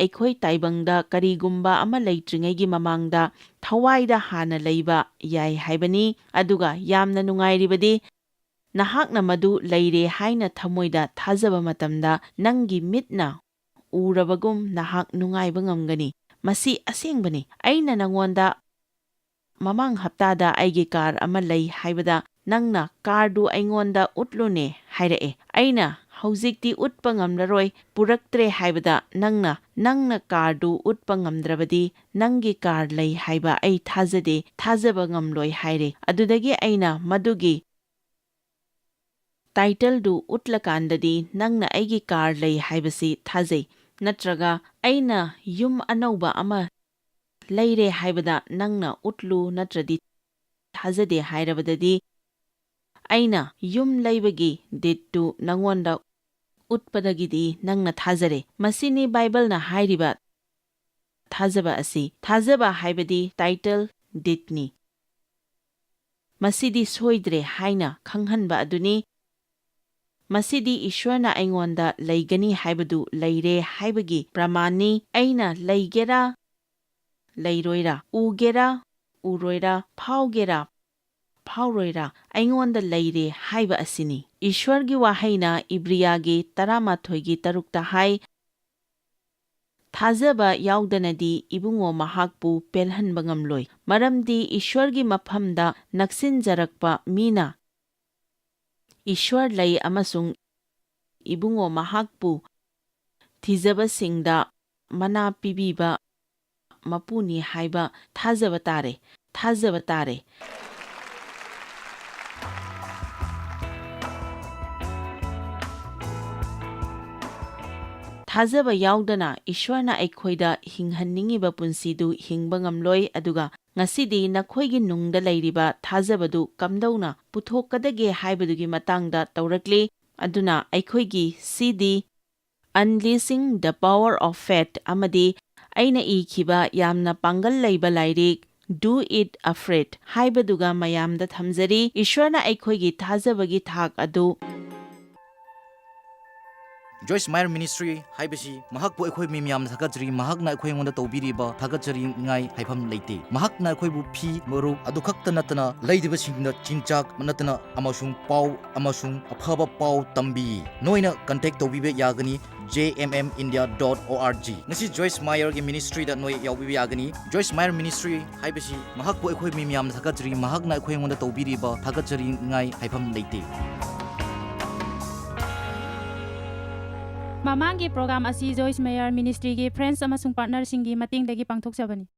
ꯑꯩꯈꯣꯏ ꯇꯥꯏꯕꯪꯗ ꯀꯔꯤꯒꯨꯝꯕ ꯑꯃ ꯂꯩꯇ꯭ꯔꯤꯉꯩꯒꯤ ꯃꯃꯥꯡꯗ ꯊꯋꯥꯏꯗ ꯍꯥꯟꯅ ꯂꯩꯕ ꯌꯥꯏ ꯍꯥꯏꯕꯅꯤ꯫ ꯑꯗꯨꯒ ꯌꯥꯝꯅ ꯅꯨꯡꯉꯥꯏꯔꯤꯕꯗꯤ, ꯅꯍꯥꯛꯅ ꯃꯗꯨ ꯂꯩꯔꯦ ꯍꯥꯏꯅ ꯊꯃꯣꯏꯗ ꯊꯥꯖꯕ ꯃꯇꯝꯗ ꯅꯪꯒꯤ ꯃꯤꯠꯅ ꯎꯔꯕꯒꯨꯝ ꯅꯍꯥꯛ ꯅꯨꯡꯉꯥꯏꯕ ꯉꯝꯒꯅꯤ꯫ ꯃꯁꯤ ꯑꯁꯦꯡꯕꯅꯤ꯫ ꯑꯩꯅ ꯅꯉꯣꯟꯗ ꯃꯃꯥꯡ ꯍꯞꯇꯥꯗ ꯑꯩꯒꯤ ꯀꯥꯔ ꯑꯃ ꯂꯩ ꯍꯥꯏꯕꯗ ꯅꯪꯅ "ꯀꯥꯔꯗꯨ ꯑꯩꯉꯣꯟꯗ ꯎꯠꯂꯨꯅꯦ" ꯍꯥꯏꯔꯛꯑꯦ꯫ ꯑꯩꯅ "ꯍꯧꯖꯤꯛꯇꯤ ꯎꯠꯄ ꯉꯝꯂꯔꯣꯏ, ꯄꯨꯔꯛꯇ꯭ꯔꯦ" ꯍꯥꯏꯕꯗ ꯅꯪꯅ "ꯅꯪꯅ ꯀꯥꯔꯗꯨ ꯎꯠꯄ ꯉꯝꯗ꯭ꯔꯕꯗꯤ ꯅꯪꯒꯤ ꯀꯥꯔ ꯂꯩ ꯍꯥꯏꯕ ꯑꯩ ꯊꯥꯖꯗꯦ, ꯊꯥꯖꯕ ꯉꯝꯂꯣꯏ" ꯍꯥꯏꯔꯦ꯫ ꯑꯗꯨꯗꯒꯤ ꯑꯩꯅ ꯃꯗꯨꯒꯤ ꯇꯥꯏꯇꯜꯗꯨ ꯎꯠꯂꯀꯥꯟꯗꯗꯤ ꯅꯪꯅ ꯑꯩꯒꯤ ꯀꯥꯔ ꯂꯩ ꯍꯥꯏꯕꯁꯤ ꯊꯥꯖꯩ, ꯅꯠꯇ꯭ꯔꯒ ꯑꯩꯅ ꯌꯨꯝ ꯑꯅꯧꯕ ꯑꯃ ꯂꯩꯔꯦ ꯍꯥꯏꯕꯗ ꯅꯪꯅ ꯎꯠꯂꯨ ꯅꯠꯇ꯭ꯔꯗꯤ ꯊꯥꯖꯗꯦ ꯍꯥꯏꯔꯕꯗꯗꯤ, ꯑꯩꯅ ꯌꯨꯝ ꯂꯩꯕꯒꯤ ꯗꯤꯠꯇꯨ ꯅꯉꯣꯟꯗ ꯎꯠꯄꯗꯒꯤꯗꯤ ꯅꯪꯅ ꯊꯥꯖꯔꯦ꯫ ꯃꯁꯤꯅꯤ ꯕꯥꯏꯕꯜꯅ ꯍꯥꯏꯔꯤꯕ ꯊꯥꯖꯕ ꯑꯁꯤ꯫ ꯊꯥꯖꯕ ꯍꯥꯏꯕꯗꯤ ꯇꯥꯏꯇꯜ ꯗꯤꯠꯅꯤ꯫ ꯃꯁꯤꯗꯤ ꯁꯣꯏꯗ꯭ꯔꯦ ꯍꯥꯏꯅ ꯈꯪꯍꯟꯕ ꯑꯗꯨꯅꯤ꯫ ꯃꯁꯤꯗꯤ ꯏꯁꯣꯔꯅ ꯑꯩꯉꯣꯟꯗ ꯂꯩꯒꯅꯤ ꯍꯥꯏꯕꯗꯨ ꯂꯩꯔꯦ ꯍꯥꯏꯕꯒꯤ ꯄ꯭ꯔꯃꯥꯟꯅꯤ꯫ ꯑꯩꯅ ꯂꯩꯒꯦꯔꯥ, ꯂꯩꯔꯣꯏꯔꯥ, ꯎꯒꯦꯔꯥ, ꯎꯔꯣꯏꯔꯥ, ꯐꯥꯎꯒꯦꯔꯥ, ꯐꯥꯎꯔꯣꯏꯔꯥ ꯑꯩꯉꯣꯟꯗ ꯂꯩꯔꯦ ꯍꯥꯏꯕ ꯑꯁꯤꯅꯤ꯫ ꯏꯁ꯭ꯋꯔꯒꯤ ꯋꯥꯍꯩꯅ ꯏꯕ꯭ꯔꯤꯌꯥꯒꯤ ꯇꯔꯥꯃꯥꯊꯣꯏꯒꯤ ꯇꯔꯨꯛꯇ ꯍꯥꯏ, "ꯊꯥꯖꯕ ꯌꯥꯎꯗꯅꯗꯤ ꯏꯕꯨꯡꯉꯣ ꯃꯍꯥꯛꯄꯨ ꯄꯦꯜꯍꯟꯕ ꯉꯝꯂꯣꯏ, ꯃꯔꯝꯗꯤ ꯏꯁ꯭ꯋꯔꯒꯤ ꯃꯐꯝꯗ ꯅꯛꯁꯤꯟꯖꯔꯛꯄ ꯃꯤꯅ ꯏꯁ꯭ꯋꯔ ꯂꯩ ꯑꯃꯁꯨꯡ ꯏꯕꯨꯡꯉꯣ ꯃꯍꯥꯛꯄꯨ ꯊꯤꯖꯕꯁꯤꯡꯗ ꯃꯅꯥ ꯄꯤꯕꯤꯕ ꯃꯄꯨꯅꯤ ꯍꯥꯏꯕ ꯊꯥꯖꯕ ꯇꯥꯔꯦ, ꯊꯥꯖꯕ ꯇꯥꯔꯦ"꯫ ꯊꯥꯖꯕ ꯌꯥꯎꯗꯅ ꯏꯁ꯭ꯋꯔꯅ ꯑꯩꯈꯣꯏꯗ ꯍꯤꯡꯍꯟꯅꯤꯡꯉꯤꯕ ꯄꯨꯟꯁꯤꯗꯨ ꯍꯤꯡꯕ ꯉꯝꯂꯣꯏ꯫ ꯑꯗꯨꯒ ꯉꯁꯤꯗꯤ ꯅꯈꯣꯏꯒꯤ ꯅꯨꯡꯗ ꯂꯩꯔꯤꯕ ꯊꯥꯖꯕꯗꯨ ꯀꯝꯗꯧꯅ ꯄꯨꯊꯣꯛꯀꯗꯒꯦ ꯍꯥꯏꯕꯗꯨꯒꯤ ꯃꯇꯥꯡꯗ ꯇꯧꯔꯛꯂꯤ꯫ ꯑꯗꯨꯅ ꯑꯩꯈꯣꯏꯒꯤ CD Unleashing the Power of Faith ꯑꯃꯗꯤ ꯑꯩꯅ ꯏꯈꯤꯕ ꯌꯥꯝꯅ ꯄꯥꯡꯒꯜ ꯂꯩꯕ ꯂꯥꯏꯔꯤꯛ Do It Afraid ꯍꯥꯏꯕꯗꯨꯒ ꯃꯌꯥꯝꯗ ꯊꯝꯖꯔꯤ꯫ ꯏꯁ꯭ꯋꯔꯅ ꯑꯩꯈꯣꯏꯒꯤ ꯊꯥꯖꯕꯒꯤ ꯊꯥꯛ ꯑꯗꯨ ꯖꯣꯏꯁ ꯃꯥꯌꯔ ꯃꯤꯅꯤꯁꯇ꯭ꯔꯤ ꯍꯥꯏꯕꯁꯤ ꯃꯍꯥꯛꯄꯨ ꯑꯩꯈꯣꯏ ꯃꯤ ꯃꯌꯥꯝꯅ ꯊꯥꯒꯠꯆꯔꯤ꯫ ꯃꯍꯥꯛꯅ ꯑꯩꯈꯣꯏ ꯑꯩꯉꯣꯟꯗ ꯇꯧꯕꯤꯔꯤꯕ ꯊꯥꯒꯠꯆꯔꯤꯉꯥꯏ ꯍꯥꯏꯐꯝ ꯂꯩꯇꯦ꯫ ꯃꯍꯥꯛꯅ ꯑꯩꯈꯣꯏꯕꯨ ꯐꯤ, ꯃꯔꯨꯞ ꯑꯗꯨ ꯈꯛꯇ ꯅꯠꯇꯅ ꯂꯩꯔꯤꯕꯁꯤꯡꯗ ꯆꯤꯟꯖꯥꯛ ꯅꯠꯇꯅ ꯑꯃꯁꯨꯡ ꯄꯥꯎ ꯑꯃꯁꯨꯡ ꯑꯐꯕ ꯄꯥꯎ ꯇꯝꯕꯤ꯫ ꯅꯣꯏꯅ ꯀꯟꯇꯦꯛ ꯇꯧꯕꯤꯕ ꯌꯥꯒꯅꯤ J M M India dot O R G꯫ ꯉꯁꯤ ꯖꯣꯏꯁ ꯃꯥꯌꯔꯒꯤ ꯃꯤꯅꯤꯁꯇ꯭ꯔꯤꯗ ꯅꯣꯏ ꯌꯥꯎꯕꯤꯕ ꯌꯥꯒꯅꯤ꯫ ꯖꯣꯏꯁ ꯃꯥꯌꯔ ꯃꯤꯅꯤꯁꯇ꯭ꯔꯤ ꯍꯥꯏꯕꯁꯤ ꯃꯍꯥꯛꯄꯨ ꯑꯩꯈꯣꯏ ꯃꯤ ꯃꯌꯥꯝꯅ ꯊꯥꯒꯠꯆꯔꯤ꯫ ꯃꯍꯥꯛꯅ ꯑꯩꯈꯣꯏ ꯑꯩꯉꯣꯟꯗ ꯇꯧꯕꯤꯔꯤꯕ ꯊꯥꯒꯠꯆꯔꯤꯉꯥꯏ ꯍꯥꯏꯐꯝ ꯂꯩꯇꯦ꯫ ꯃꯃꯥꯡꯒꯤ ꯄ꯭ꯔꯣꯒ꯭ꯔꯥꯝ ꯑꯁꯤ ꯖꯣꯏꯁ ꯃꯦꯌꯔ ꯃꯤꯅꯤꯁꯇ꯭ꯔꯤꯒꯤ ꯐ꯭ꯔꯦꯟꯁ ꯑꯃꯁꯨꯡ ꯄꯥꯔꯠꯅꯔꯁꯤꯡꯒꯤ ꯃꯇꯦꯡꯗꯒꯤ ꯄꯥꯡꯊꯣꯛꯆꯕꯅꯤ꯫